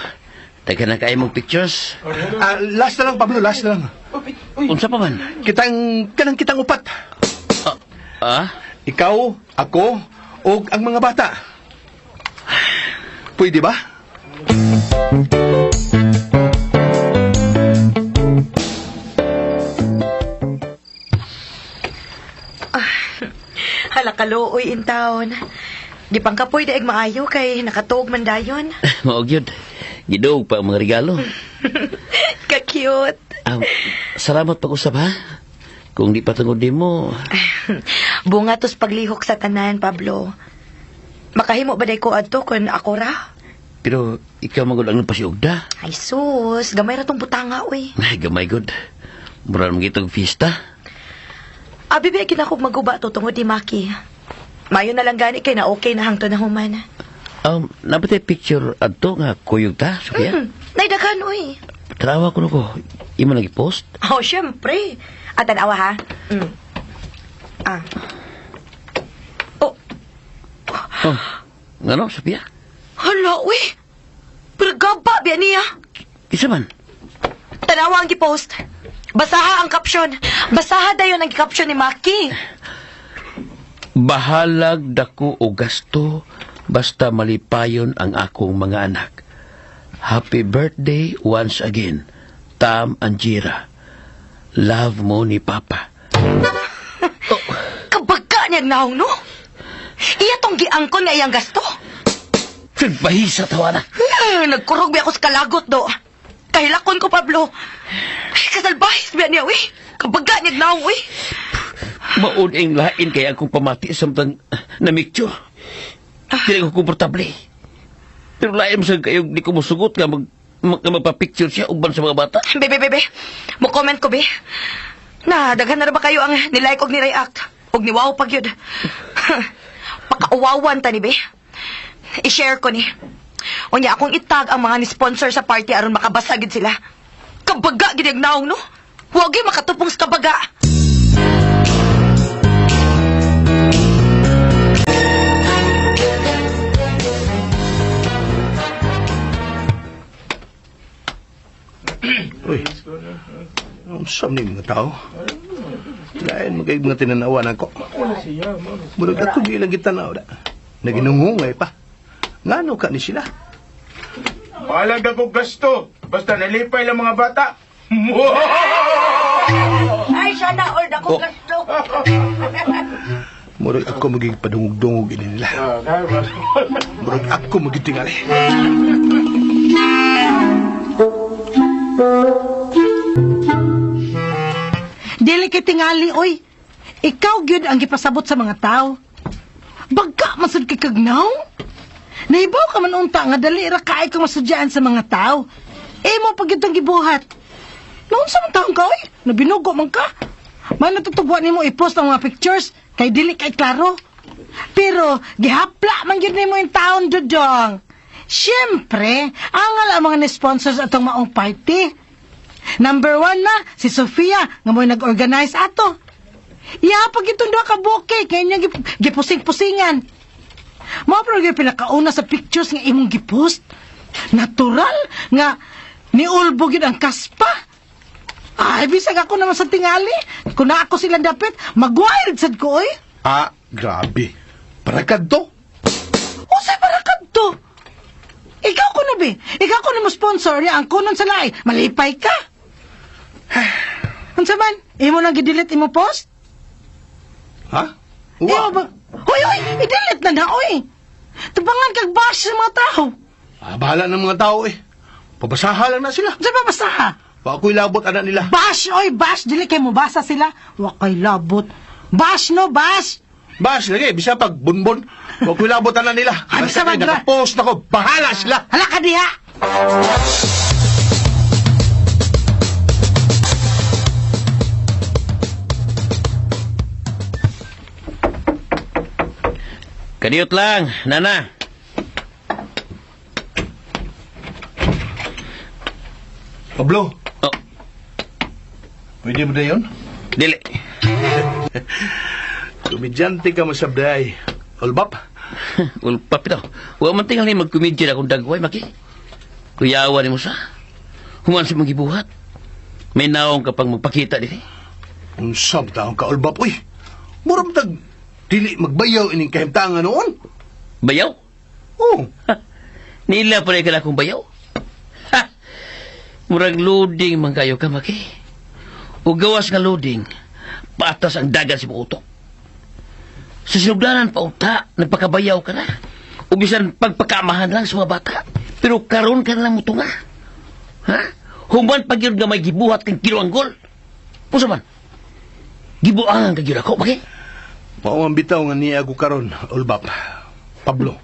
taga na kayo mong pictures. Last na lang, Pablo, last na lang. Unsa pa man? Kitang upat. Ah? Ikaw, ako, o ang mga bata. Pwede ba? Hala kaluoy in town. Di pang kapoy daig maayo kay nakatuog man dayon. Maog yun. Gidoog pa ang mga regalo. Ka-cute. Salamat pag-usap, ha? Kung di pa tungod di mo, Bunga tos paglihok sa tanan, Pablo. Makahimo ba day ko adto kun ako ra? Pero ikaw magod ang napasiugda. Ay sus, gamay ra tong butanga uy. Ay, gamay god. Mura naman itong fiesta. Abi ba kinakog maguba to tungod ni Maki. Mayo na lang gani kay na okay na hangtod na human. Napatay picture adto nga kuyog ta, Sophia? Naidaghan uy. Tarawa ko na ko. Imo lagi post? Oh, syempre. At tanawa ha. Mm. Ah. Oh, Oh, ngano, Sophia? hala uy. Pero gaba biya niya. Isa man. Tanawa ang gipost. Basaha ang caption. Basaha dayon ang caption ni Maki. Bahalag dako o gasto, basta malipayon ang akong mga anak. Happy birthday once again, Tam and Jira. Love mo ni Papa. Kabaga niya naong, no? Iya tong giangkon nga iyang gasto. Nagbahisa tawa na. Eh, nagkurog biya ako sa kalagot, do. Kahilakon ko, Pablo. Ay, kasalbahis biya niya, uy. Kabaga niya naong, uy. Maun ang lain kaya akong pamati sa matang namikcho. Dili ko komportable. Pero lain sa kayo, di ko musugot nga magpa-picture siya uban sa mga bata. Bebe, bebe. Mo-comment ko, be. Na, daghan na ra ba kayo ang nilike og ni-react? Og ni-wow pag yun. Pakauwawan ta ni, be. I-share ko ni. Unya, akong itag ang mga ni-sponsor sa party aron makabasa gid sila. Kabaga gid ang naong, no? Huwag gyud makatupong sa kabaga. Uy, ang saan ni mga tao? Lain magay mga tinanawan ako. Murag ako di ilang gitanaw da. Naginungungay pa. Ngano ka ni sila? Bahalag ako gasto. Basta nalipay lang mga bata. Ay, siya na, or ako Oh. gasto. Murag ako magiging padungog-dungog ini nila. Murag ako magiging tingali. Dili kay tingali, oy. Ikaw gyud ang gipasabot sa mga tao. Bagka masud kay kagnaw. Nahibaw ka man unta nga dali ra kaay kang masudyaan sa mga tao. Imo pag gyud ang gibuhat. Naunsa man taon ka, oy? Nabinugo man ka. May natutugwa nimo i-post ang mga pictures kay dili kay klaro. Pero gihapla man gyud nimo yung taon, Dudong. Siyempre, angal ang mga ni-sponsors atong maong party. Number 1 na, si Sofia, nga mo'y nag-organize ato. Iya, pag itong duha ka bouquet, kaya niya gipusing-pusingan. Mao pero gyud pinakauna sa pictures nga imong gipost. Natural nga niulbo gyud ang kaspa. Ay, bisag ako naman sa tingali. Kung na ako silang dapit, mag-wild sad ko, oy. Ah, grabe. Parakad to. Usay parakad to. Ikaw ko na, be. Ikaw ko na mo sponsor niya. Ang kunon sa lahi. Malipay ka. Unsa man? Imo nang gidelete imo post? Ha? Imo ba? Hoy, hoy! I-delete na na, oy! Tubangan kag bash sa mga tao. Ah, bahala ng mga tao eh. Pabasaha lang na sila. Unsa ba basaha? Wa ako'y labot anak nila. Bash, oy, bash. Dili kay mo basa sila. Wa kay labot. Bash, no, bash. Bash lagi, bisa pag bunbon. Wa ako'y labot anak nila. Ay, Basta bisa kay ba, gra- nakapost ako, bahala sila. Hala ka diha. Kadiyot lang, nana. Pablo, Oh, pwede mo na yun? dili. Komedyante ka masabday. Ulbap. Ulpap ito. Wa man tingali magkomedya na akong dagway, maki. Kuyawa ni mo sa. Human sa mga gibuhat. May naong ka pang magpakita din eh. Unsa ba taong ka, Ulbap? Uy, murag tag dili magbayaw ining kahimtangan noon. Bayaw? Oh, Ha, nila pa rin ka na akong bayaw. Ha! Murag loading man kayo ka, maki. O gawas nga loading, patas ang dagan sa imong utok. Sa sinugdanan pa uta, nagpakabayaw ka na. O bisan pagpakamahan lang sa mga bata. Pero karon ka na lang mutunga. Ha? Human pag yun nga may gibuhat kang kinuanggol. Pusa man, gibuangan ka gyud ako, maki. mao ang bitaw nga niya ako karon, Ulbap. Pablo.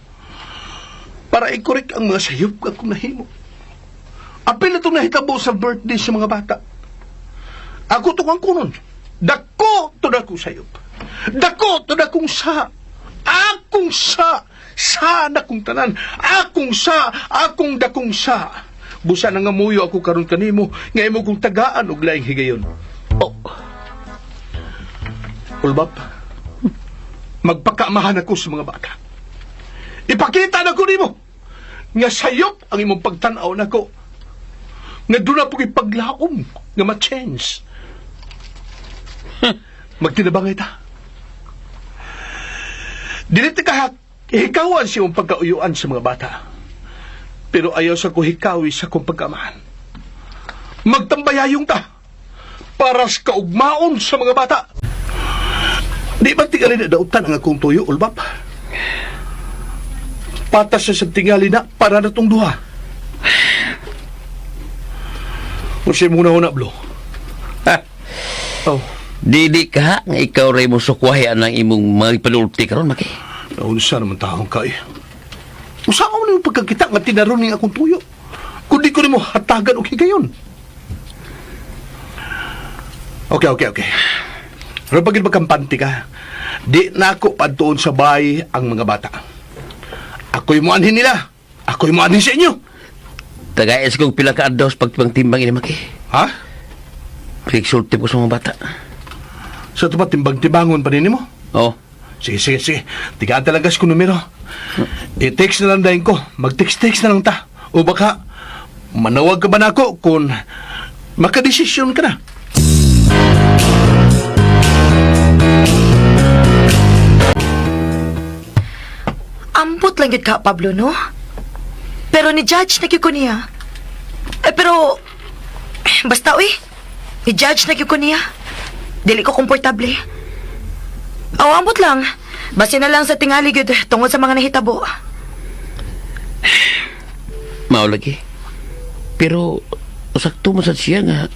Para i-correct ang mga sayop akong nahimo. Apil na itong nahitabo sa birthday sa mga bata. Ako to kang kunon. Dako to dako sayop. Dako to dakong sa. Akong sa. Sa dakong tanan. Akong sa. Akong dakong sa. Busa na nga muyo ako karon kanimo nga imo kong tagaan og laing higayon. Oh, Ulbap, magpakamahan ako sa mga bata. Ipakita na ko nimo nga sayop ang imong pagtan-aw nako. Nga doon na po ipaglaom nga ma-change. Magtinabangay ta. Dili ta kahak hikawan sa imong pagkauyuan sa mga bata. Pero ayaw sa ko hikawi sa kong pagkamahan. Magtambayayong ta para sa kaugmaon sa mga bata. Di ba tingali na dautan ang akong tuyo, Ulbap? Patas siya sa tingali na para na tong duha. Kung siya muna una, Blo. Ha? Oh, Dili ka nga ikaw ray mo sukwahi ang imong mga panulti karon maki. naunsa naman taong ka eh. Usa ka man yung pagkakita nga tinaron ning akong tuyo. Kung di ko nimo hatagan og higayon. Okay, okay, okay. Pero pag magkampante ka, di na ako padtuon sa bahay ang mga bata. Ako'y muanhin nila. Ako'y muanhin sa inyo. Tagayas kong pila ka adlaw sa pagtimbang ini maki. Ha? Pigsulti ko sa mga bata. Sa ito ba, timbang-timbangon pa rin mo? Oh, Sige, sige, sige. Tigaan talaga ko numero. I-text na lang dahil ko. Mag-text-text na lang ta. O baka, manawag ka ba na ako kung makadesisyon ka na? Ambot lang gyud ka, Pablo, no? Pero ni judge na gyud ko niya. Eh, pero basta uy, ni judge na gyud ko niya. Dili ko komportable. Aw, ambot lang. Base na lang sa tingali gyud tungod sa mga nahitabo. mao lagi. Pero sakto man sad siya nga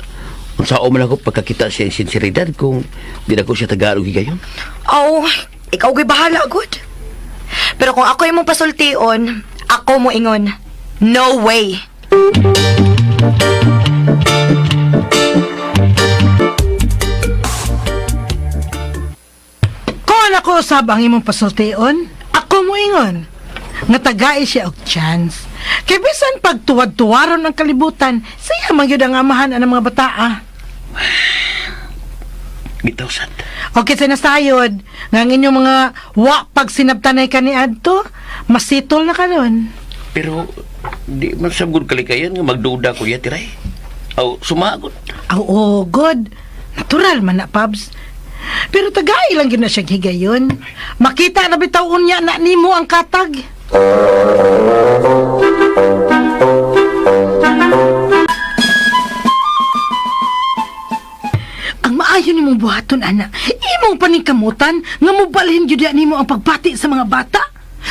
unsaon man ako pagkakita siya ang sinseridad kung di na ko siya Tagalog higayon. Aw, ikaw gyud bahala gud. Pero kung ako imong pasultion, ako mo ingon. No way. Kung ako usab ang imong pasultion, ako mo ingon. Nga tagai siya og chance. Kay bisan pagtuwad-tuwaron ang kalibutan, siya man gyud ang amahan ang mga bataa. Bitaw sad. Okay sa nasayod, nga ang inyong mga wa pag sinabtanay kaniadto, masitol na karon. Pero di man sa gud kalikayan nga magduda ko iya tiray. Aw sumagod. Aw, oh, good. Natural man na, Pabs. Pero tagay lang yun na siya higayon. Makita na bitaw unya na nimo ang katag. Ang maayo nimong buhaton, ana. Imong paningkamutan nga mobalhin gyud ya nimo ang pagbati sa mga bata.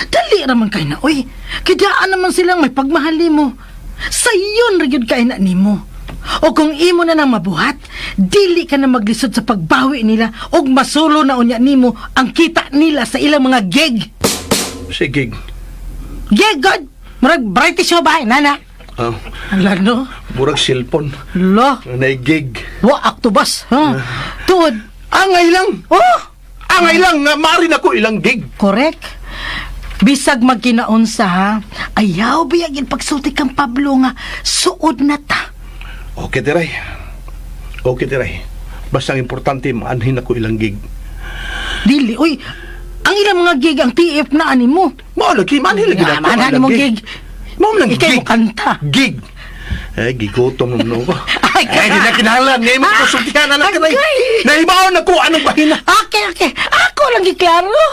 Dali ra man kay na, oy. Kidaan naman silang may pagmahal nimo. Sayon ra gyud kay na nimo. O kung imo na nang mabuhat, dili ka na maglisod sa pagbawi nila og masulo na unya nimo ang kita nila sa ilang mga gig. Sige. Gig god. Murag British mo ba nana? Oh, Ala no. murag cellphone. Lo, Naigig. wa aktubas, ha? Tuod. Angay lang. Oh, Angay lang nga marin ako ilang gig. correct. Bisag magkinaunsa ha, ayaw biyagin pagsulti kang Pablo nga suod na ta. Okay, tiray. Okay, tiray. Basta ang importante, maanhin ako ilang gig. Dili, uy, ang ilang mga gig ang TF na ani mo. Mao lagi, maanhin lagi Nga, na ako maanhin ilang mo gig. Mao lang Ikay gig. mo kanta. Gig. Eh, gigutom naman ako. Ay, Eh, di na kinahanglan. Ngayon mo konsultihan na lang kanay. Agay. Nahibaon na ko anong bahina. Okay, okay. Ako lang giklaro.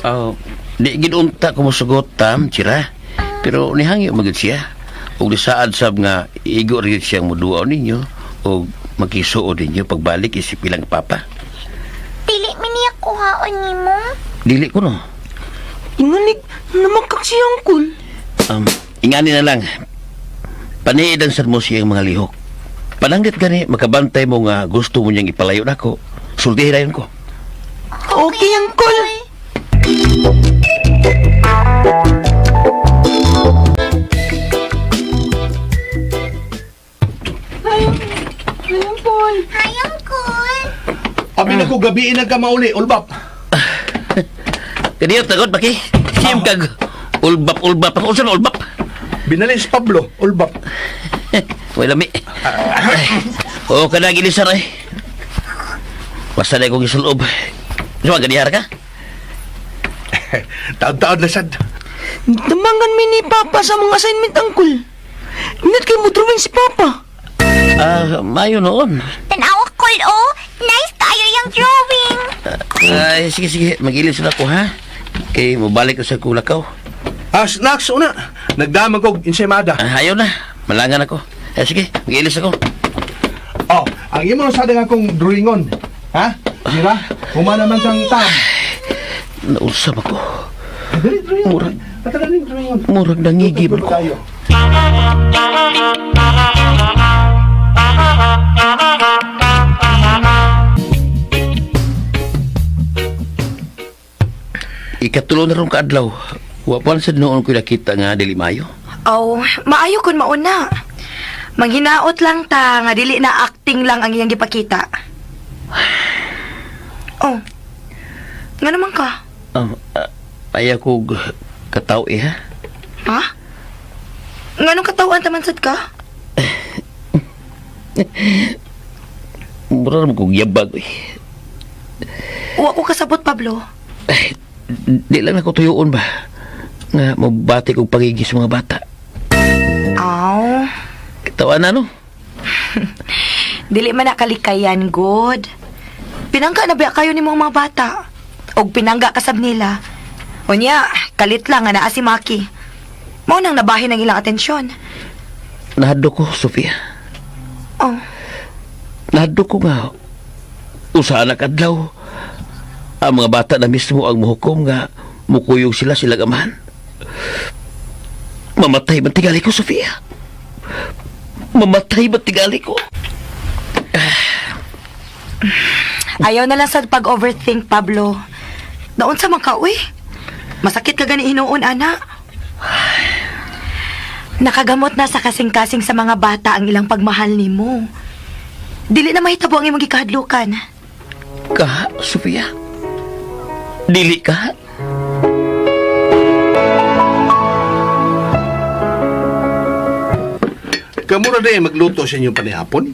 Oh, di gid unta ko mosugot tam, Chira. Pero nihangyo magid siya. Ug saad sab nga igo ra gyud siyang moduaw ninyo og makisuod ninyo pagbalik isip ilang papa. Dili mi niya kuhaon nimo. Dili ko no. Ingalig, namakak si Uncle. Ingani na lang. Paniidan sad mo siyang mga lihok. Pananggit gani makabantay mo nga gusto mo niyang ipalayo nako. Sultihin dayon ko. Okay, Uncle. Hi, Uncle. Hi, Uncle. Abi na ko gabiin na ka mauli, ulbap. Kaniyo tagod baki. Siyam kag ulbap ulbap. Unsa na ulbap? Binali si Pablo, ulbap. Wala mi. Ay, Oo ka na gilisar ay. Basta na kong isulob. Suma, ganihar ka? Taod-taod na sad. Tamangan mi ni Papa sa mga assignment, Uncle. Ingat kay mo drawing si Papa. Ah, mayo noon. Tanawa kol oh. Nice tayo yung drawing. Ay, sige, sige. Magilis na ako, ha? Kay mabalik na sa kulakaw. Ah, snacks una. Nagdamag og ensaymada. Ah, ayaw na. Malangan ako. Eh, sige, magilis ako. Oh, ang imo na sad nga akong drawingon. Ha? Di ba? Humana man kang tam. Nausap ako. Dali drawingon. Murag. Tatanan ning drawingon. Murag nangigib ako. Tayo. Ikatulo na rong kaadlaw. Wa pa sa noon ko nakita nga dili mayo. Oh, maayo kun mauna. Manghinaot lang ta nga dili na acting lang ang iyang gipakita. Oh. Nga naman ka? Ayaw ko kataw eh, ha? Ha? Nganong katawan taman sad ka? Mura naman kong yabag, eh. Wa ko kasabot, Pablo. Ay, di lang ako tuyoon ba? Nga, mabati kong pagigis sa mga bata. Aw, Katawan na, no? dili man nakalikayan, good. Pinangga na ba kayo ni mga bata? Og pinangga kasab nila. Unya, kalit lang nga naa si Maki. Mao nang nabahin ang ilang atensyon. Nahadlok ko, Sofia. Oh, Nahadlok ko nga. Usa na kadlaw. Ang mga bata na mismo ang muhukom nga mukuyog sila silang amahan. Mamatay man tingali ko, Sofia. Mamatay man tingali ko. Ayaw na lang sa pag-overthink, Pablo. Naon sa man ka, uy. Masakit ka gani hinuon, ana. Nakagamot na sa kasing-kasing sa mga bata ang ilang pagmahal nimo. Dili na mahitabo ang imong gikahadlukan. Ka, Sofia? Dili ka? Kamu na din magluto sa inyong panihapon.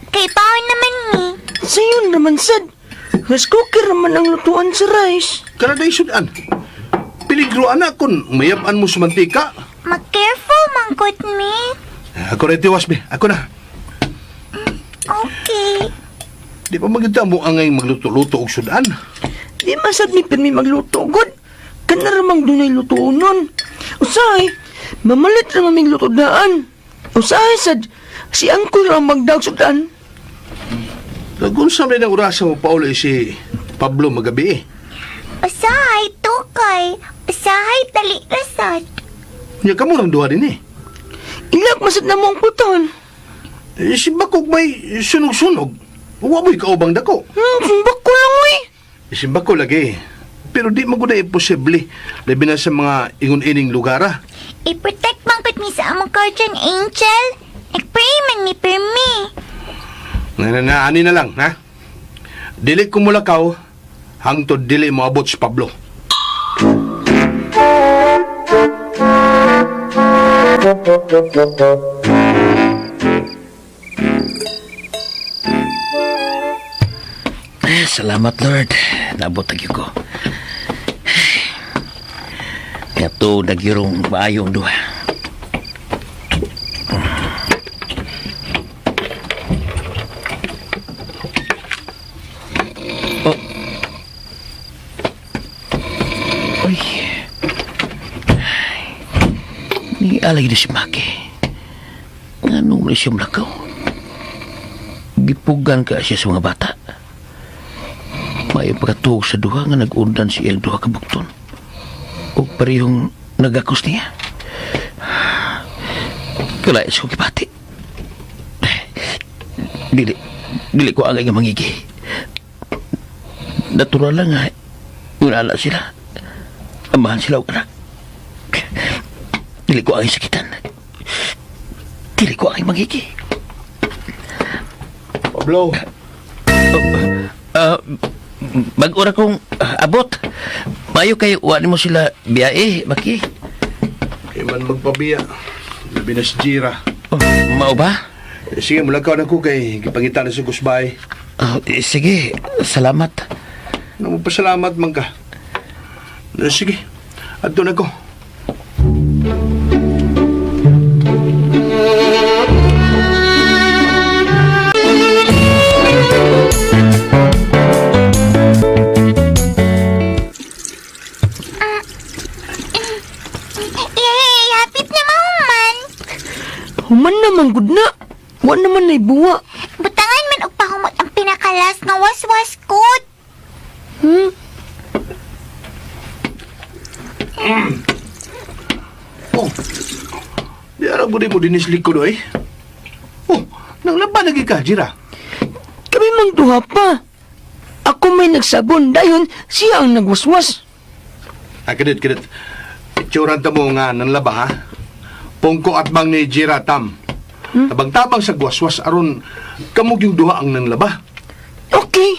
Kay paon naman ni. Sayon naman sad. Rice cooker naman ang lutuan sa rice. Kana day sudan. Peligro ana kung mayaban mo sa mantika. Mag-careful mangkot mi. Ako rin tiwas be. Ako na. Okay. Di pa maganda mo ang ngayong magluto-luto og sudan. Di man sad mi pirmi magluto, god. Kana ramang dunay lutuon nun. Usahay, mamalit ra maming luto daan. Usahay sad, si Uncle ra ang magdag sudan. Kung sa may orasa mo pauli si Pablo magabi eh. Usahay tukay. Usahay dali rasad. Nya kamo rang duha din eh. Ilak masad na mo ang putan. Eh, si Bakog may sunog-sunog. Wa mo'y kaubang dako. Sumbak ko lang, uy. Eh, si Bakog lagi. Pero di man gud na imposible. Labi na sa mga ingon-ining lugar ah. I-protect mangkot mi sa among guardian angel. Nagpray man mi pirmi. Na, na, na, ani na lang, ha? Dili ko mulakaw, hangtod dili moabot si Pablo. Eh, salamat Lord. Naabot na gyud ko. Kaya to, nagyurong maayong duha. Oh. Uy. Ay. Ni alay na si Maki. Nga nung na siya mulakaw. Gipugan ka siya sa mga bata. May pagkatuog sa duha nga nag-undan si iyang duha ka bukton. O parehong nagakos niya. Kalais ko kipati. Dili, dili ko angay nga mangigi. Natural lang nga, unala sila. Amahan sila og anak. Dili ko angay sakitan. Dili ko angay mangigi. Pablo, Ah, bag-ora kong abot. Mayo kay wa nimo sila biyae, Maki. kay man magpabiya. Labi na si Jira. Oh, mao ba? Eh, sige, mulakaw na ko kay gipangita na sa Gusbay. Oh, eh, sige, salamat. Ano mo pasalamat man ka. Eh, sige, adto na ko. Yay! Hapit na mahuman. Human naman gud na. Wa naman nay buwa. Butangan man og pahumot ang pinakalas nga waswas kut. Oh, di ara mo mo dinis likod oy. Oh, nang laban lagi ka, Jira. Kami mang duha pa. Ako may nagsabon dayon siya ang nagwaswas. Ah, kadit, kadit. Picturan ta mo nga nang laba, ha? Pungko at bang ni Jira Tam. Tabang-tabang sa gwaswas aron kamog yung duha ang nanglaba. Okay.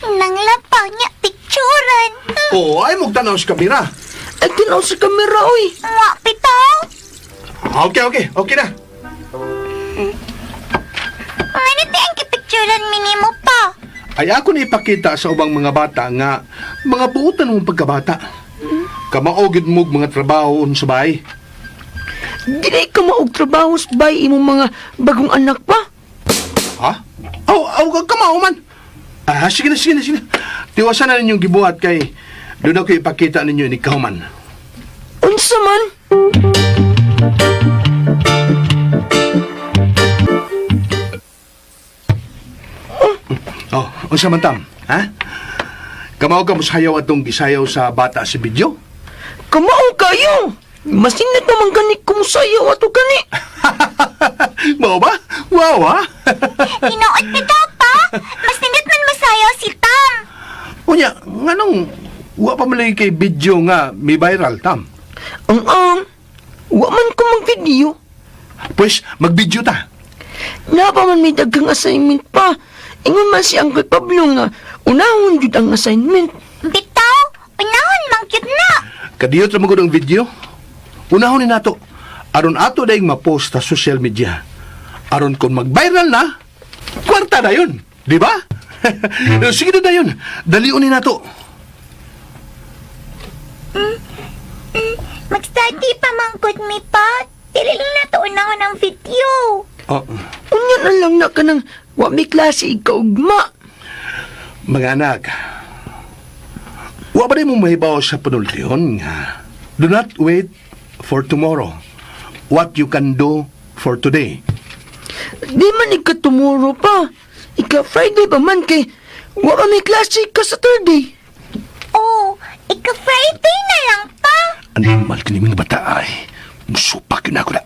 Nanglapaw niya picturan. Oo, ay mong tanaw sa kamera. Ay tanaw sa kamera oy. Wa bitaw. Okay, okay, okay na. Ano ti ang gipicturan minimo pa? Ay ako na ipakita sa ubang mga bata nga mga buotan mong pagkabata. Kamaogid mo og mga trabaho sa bahay. Dili ka maog trabaho sa bay imong mga bagong anak pa. Ha? Aw, aw, kamao man. Ah, sige na, sige na, sige na. Tiwasan na ninyong gibuhat kay doon ako ipakita ninyo ni Kauman. Unsa man? Oh, unsa man tam? Ha? Kamao ka mosayaw atong gisayaw sa bata sa video? Kamao kayo. Masinat naman gani kumusayaw ato gani. Mao ba? Wow, ha? Tinuod bitaw pa. Mas nindot man masayaw si Tam. Unya, nganong wa pa man lagi kay video nga may viral tam? Ang ang wa man ko mag-video. Pues, mag-video ta. Na pa man may daghang assignment pa. Ingon man si Uncle Pablo nga unahon jud ang assignment. Bitaw, unahon man gyud na. Kadiyot ra man gud ang video. Unahon ni nato. Aron ato dayng ma-post sa social media. Aron kung mag-viral na, kwarta na yun. Di ba? Sige na dayon. Dalion ni nato. Mag-study pa man gud mi pa. Dili lang nato unahon ang video. Oh, Unya na lang na kanang wa may klase ikaugma. mga anak, wa ba rin mo mahibaw sa panultihon nga? Do not wait for tomorrow. What you can do for today. Di man ika tomorrow pa. Ika Friday pa man kay wa pa may klase ka Saturday. Oh, ika Friday na lang pa. Ang mahal ka ni mga bata ay, musupak yun ako na.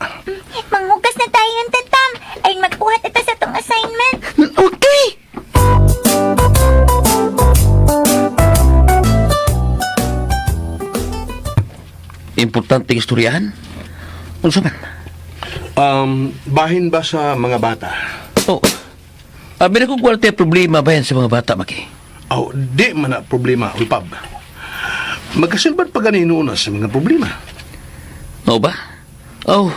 Manghugas na tayo ng tatam. Ay magbuhat ito sa tong assignment. Okay. Importante istoryahan. Unsa man? Bahin ba sa mga bata? Oh. Abi na kung wala tayo problema ba yan sa mga bata, Maki? Oh, di man na problema, Ulpab. Magkasilbad pa ganino na sa mga problema. Oo ba? Oh,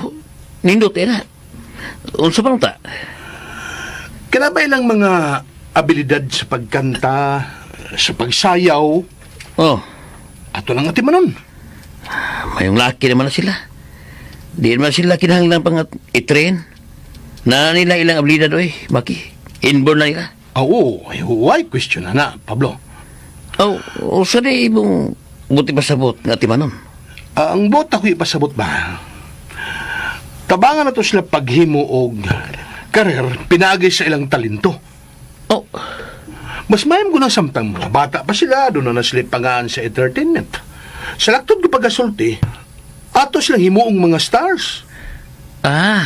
nindot eh na. Unsa man ta? Kinabay lang mga abilidad sa pagkanta, sa pagsayaw, Oh, ato lang atimanon. mayong laki naman na sila. Di naman sila kinahanglan pang i-train. Na nila ilang abilidad, oy, Maki. Inborn na nila. Oo, ay, why question na na, Pablo? Oh, unsa di imong buti pasabot nga timanon? Ah, ang bot ako ipasabot ba? Tabangan na to sila paghimo og karer pinaagi sa ilang talento. Oh, Mas mayam ko na samtang mga bata pa sila, doon na na sila pangaan sa entertainment. Sa laktod ko pagkasulti, ato silang himuong mga stars. ah.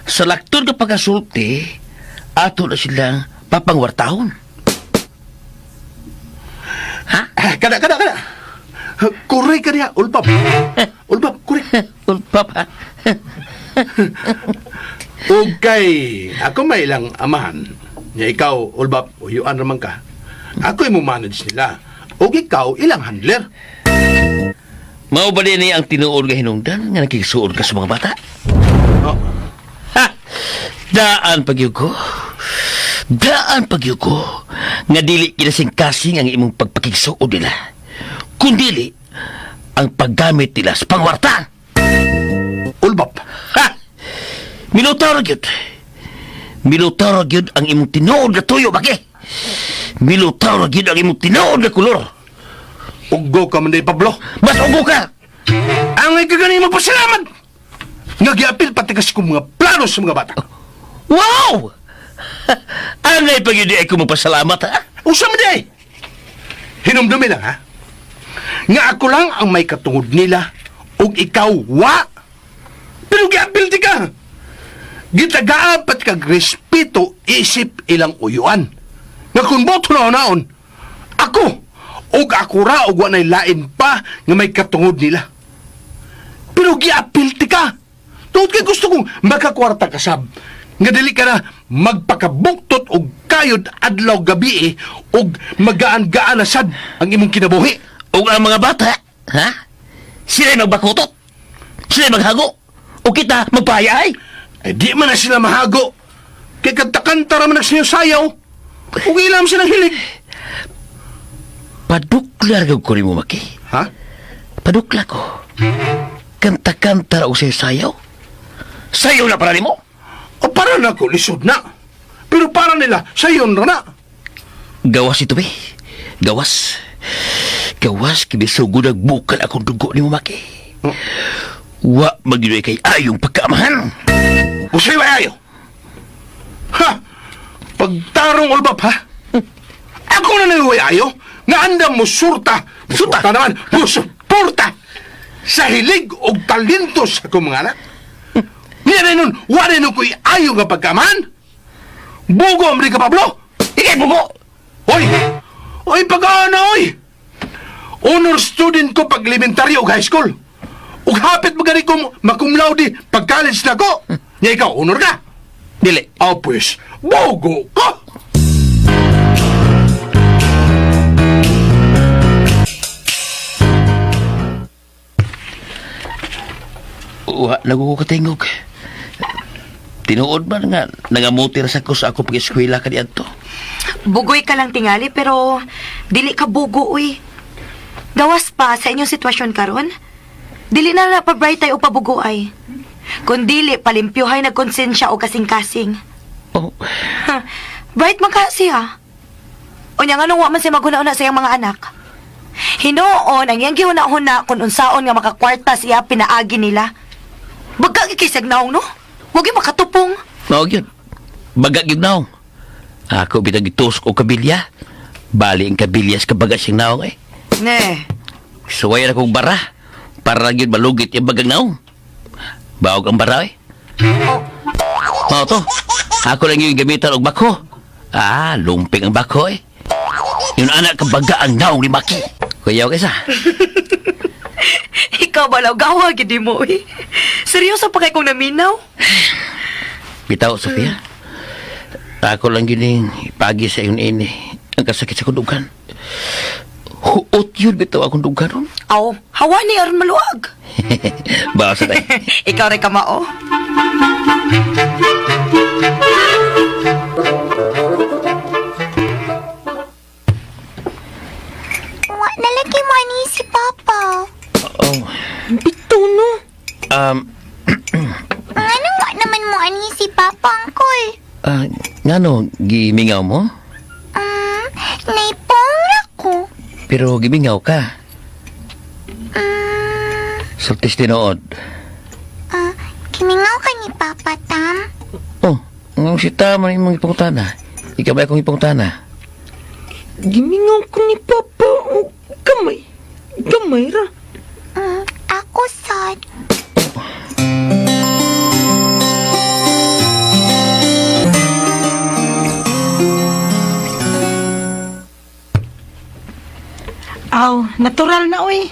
Sa laktod ka pagkasulti, ato na silang papangwartahon. Ha? Ah, kada, kada, kada. Kure ka niya, ulpap. Ulpap, kure. Ulpap, ha? Okay, ako may ilang amahan. Nya ikaw, ulbap, uyuan raman ka. Ako mo manage nila. O ikaw, ilang handler. Mao ba din ang tinuod nga hinungdan nga nakikisuod ka sa mga bata? Oh. Ha! Daan pagyud ko. Daan pagyud ko nga dili kinasing-kasing ang imong pagpakigsuod nila. Kundili ang paggamit nila sa pangwarta. Ulbap. Ha! Milotaro gyud. Milotaro gyud ang imong tinuod nga tuyo baki. Milotaro gyud ang imong tinuod nga kolor. Uggo ka man day, Pablo. Mas ugo ka. Ang ikagani mo pasalamat. Nga giapil patikas ko mga plano sa mga bata. Wow! Angay pag yun ay kumapasalamat, ha? Usa man day. Hinumdumi lang ha. Nga ako lang ang may katungod nila ug ikaw wa. Pero giapil di ka. Gitagaan pat kag respeto isip ilang uyuan. Nga kung boto na naon, ako ug ako ra og wa nay lain pa nga may katungod nila. Pero giapil ti ka. Tungod kay gusto kong makakwarta ka sab. Nga dili ka na magpakabuktot og kayod adlaw gabi og magaan-gaan na sad ang imong kinabuhi. O ang mga bata, ha? Sila'y magbakutot. Sila'y maghago. O kita magpahayay. Eh di man na sila mahago. Kay kanta-kanta ra man nagsinyo sayaw. Ug ilam silang hilig. Padukla ra ko nimo, Maki. Ha? Padukla ko. Kanta-kanta ra og sayo sayaw. Sayaw na para nimo. O para na ko lisod na. Pero para nila sayon ra na. Gawas ito, be. Gawas. Gawas, kibisugod nagbukal akong dugo nimo, Maki. Oh. Wa magyuloy kay ayong pagkaamahan. Usay wa ayo. Ha! Pagtarong ulbap ha. Ako na naiway ayo nga andam mo surta. Surta naman, mo suporta sa hilig og talento sa akong mga anak. Niya na nun, wala nun ko'y ayo nga pagkaman. Bugo, Amerika Pablo! Ikay bugo! Oy! Oy, pag-ano, oy! Honor student ko pag elementaryo ug high school. Ug hapit magani ko makum laude pag college na ko. Nya ikaw, honor ka. Dili. Aw, pues, bogo ko! Wa na ko katingog. Tinuod man nga nangamuti ra sa ko sa ako pag-eskwela kaniadto. Bugoy ka lang tingali pero dili ka bugo uy. Gawas pa sa inyong sitwasyon karon. Dili na na pa-bright ay o pabugo ay. Kung dili palimpyohay nagkonsensya o kasing-kasing. Oh, Ha, bright man ka siya. Unya nga nung wa man siya maghuna-una sa iyang mga anak. Hinuon ang iyang gihuna-huna kung unsaon nga makakwarta siya pinaagi nila. Bagka gikisag naong no? Wag yung makatupong. mao gyud. Baga gyud naong. Ako bitang gitusok og kabilya. Bali ang kabilya sa kabaga siyang naong eh. Ne. Suway ra kong bara para gyud malugit yung bagang naong. Baog ang bara eh. Mao to. Ako lang yung gamitan og bako. Ah, lumping ang bako eh. Yun anak kabaga ang naong ni Maki. Kuyaw kaysa. Ikaw ba gawa gid mo eh. Seryoso pa kay kong naminaw? Bitaw, Sofia. Ako lang gining ipagi sa iyong ini. Ang kasakit sa kong dugan. Huot yun bitaw akong dugan ron. Aw, hawa ni aron maluag. Basta tayo. Ikaw rin kamao. Wa na lagi mo ani si Papa. Oh, Bitaw no. Nganong wa naman mo ani si Papa, Uncle? Ngano, gimingaw mo? Naipong na ko. Pero gimingaw ka. Sultis tinuod. Gimingaw ka ni Papa, Tam? Oh, ang si tama na imong ipangutana. Ikaw ba akong ipangutana? Gimingaw ko ni Papa og gamay. Gamay ra. Ako sad. Aw, natural na oy.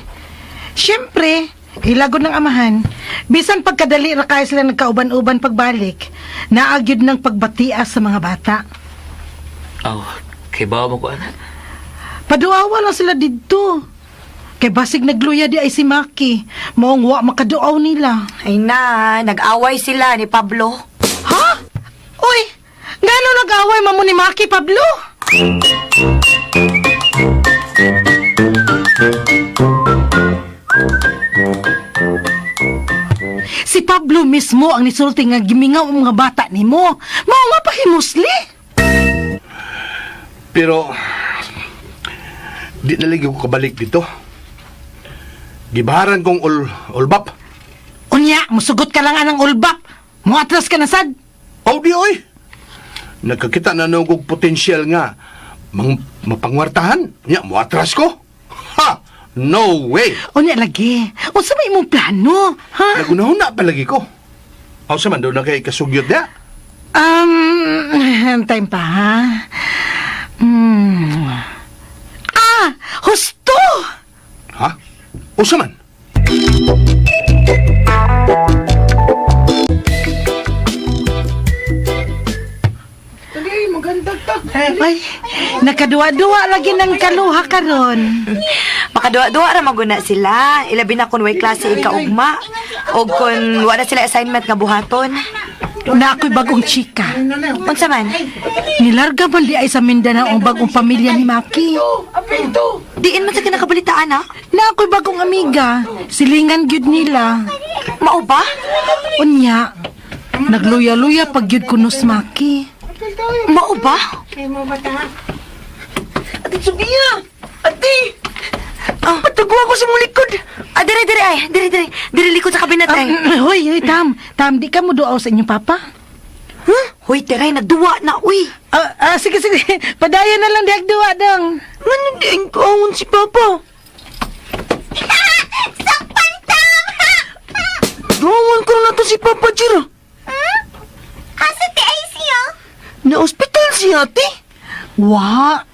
Siyempre, ilagod ng amahan. Bisan pagkadali ra kayo sila nagkauban-uban pagbalik, naagyod ng pagbatias sa mga bata. Oh, kay bawa mo ko, anak. Paduawa lang sila didto. Kay basig nagluya di ay si Maki. Maong wa makaduaw nila. Ay na, nag-away sila ni Pablo. Ha? Uy, ngano nag-away mamo ni Maki, Pablo? Si Pablo mismo ang nisulti nga gimingaw ang mga bata nimo. Mao nga pahimusli. Pero di na lagi ko kabalik dito. Gibaharan kong ulbap. Unya, musugot ka lang anang ulbap. Muatras ka na sad. Oh, di oy. Nagkakita na nung kog potensyal nga mang mapangwartahan. Nya, muatras ko. Ha! No way! Unya lagi. Unsa may imong plano, ha? Nagunahuna pa lagi ko. Aw sa man doon na kay kasugyot niya. Time pa, ha? Ah, husto! Ha? Usa man? Ay, nakaduwa-duwa lagi ng kaluha karon. Makaduwa-duwa ra maguna sila. Ilabi na kun way klase ikaugma o kun wala sila assignment nga buhaton. Na ako'y bagong chika. Unsa man? Nilarga man di ay sa Mindanao ang bagong pamilya ni Maki. Diin man sa kinakabalitaan ha? Na ako'y bagong amiga. Silingan gyud nila. Mao ba? Unya, nagluya-luya pag gyud kunos Maki. Mao ba? Ate Sophia! Ate! Ah, Patagwa ko sa mong likod. Ah, dire dire ay, dire dire. Dire likod sa kabinet ay. Hoy, hoy, Tam. Tam, di ka mo duaw sa inyong papa? Huh? Hoy, tiray nagduwa na uy. Sige, sige. Padayon na lang di duwa dong. Ngano di ang kaawon si Papa? Sakpan, Tam! Duawan ko na to si Papa Jira. Asa ti ay siya? Na ospital si ate. Wa.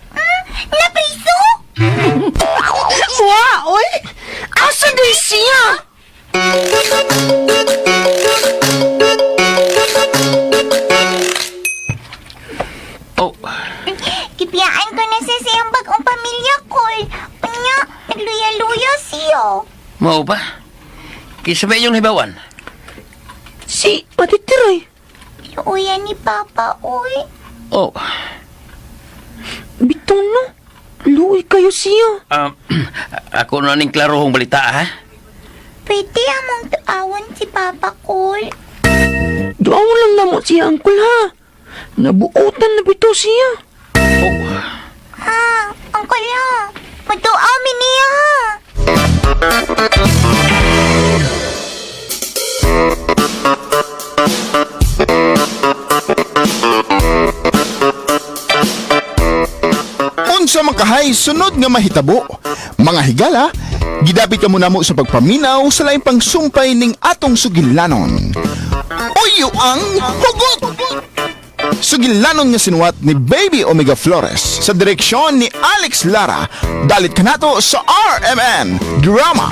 Napriso? Wa, oy. Asa di siya? Oh, Gibiyaan ko na sa siyang bagong pamilya ko. Unya, nagluya-luya siya. mao ba? Kisa ba inyong hibawan? Si Ate Tiray. Luya ni Papa, uy. Oh, Bitaw no. Luoy kayo siya. ako na ning klarohong balita, ha? Pwede among tuawon si Papa Kol. Duawan lang namo siya, Uncle ha. Nabuotan na bitaw siya. Oh, Ha, Uncle ha. Matuaw mi niya ha. Unsa man kahay sunod nga mahitabo? Mga higala, gidapit ka muna mo sa pagpaminaw sa laing pangsumpay ning atong sugilanon. Uyo ang hugot! Sugilanon nga sinuwat ni Baby Omega Flores sa direksyon ni Alex Lara. Dalit kanato sa RMN Drama.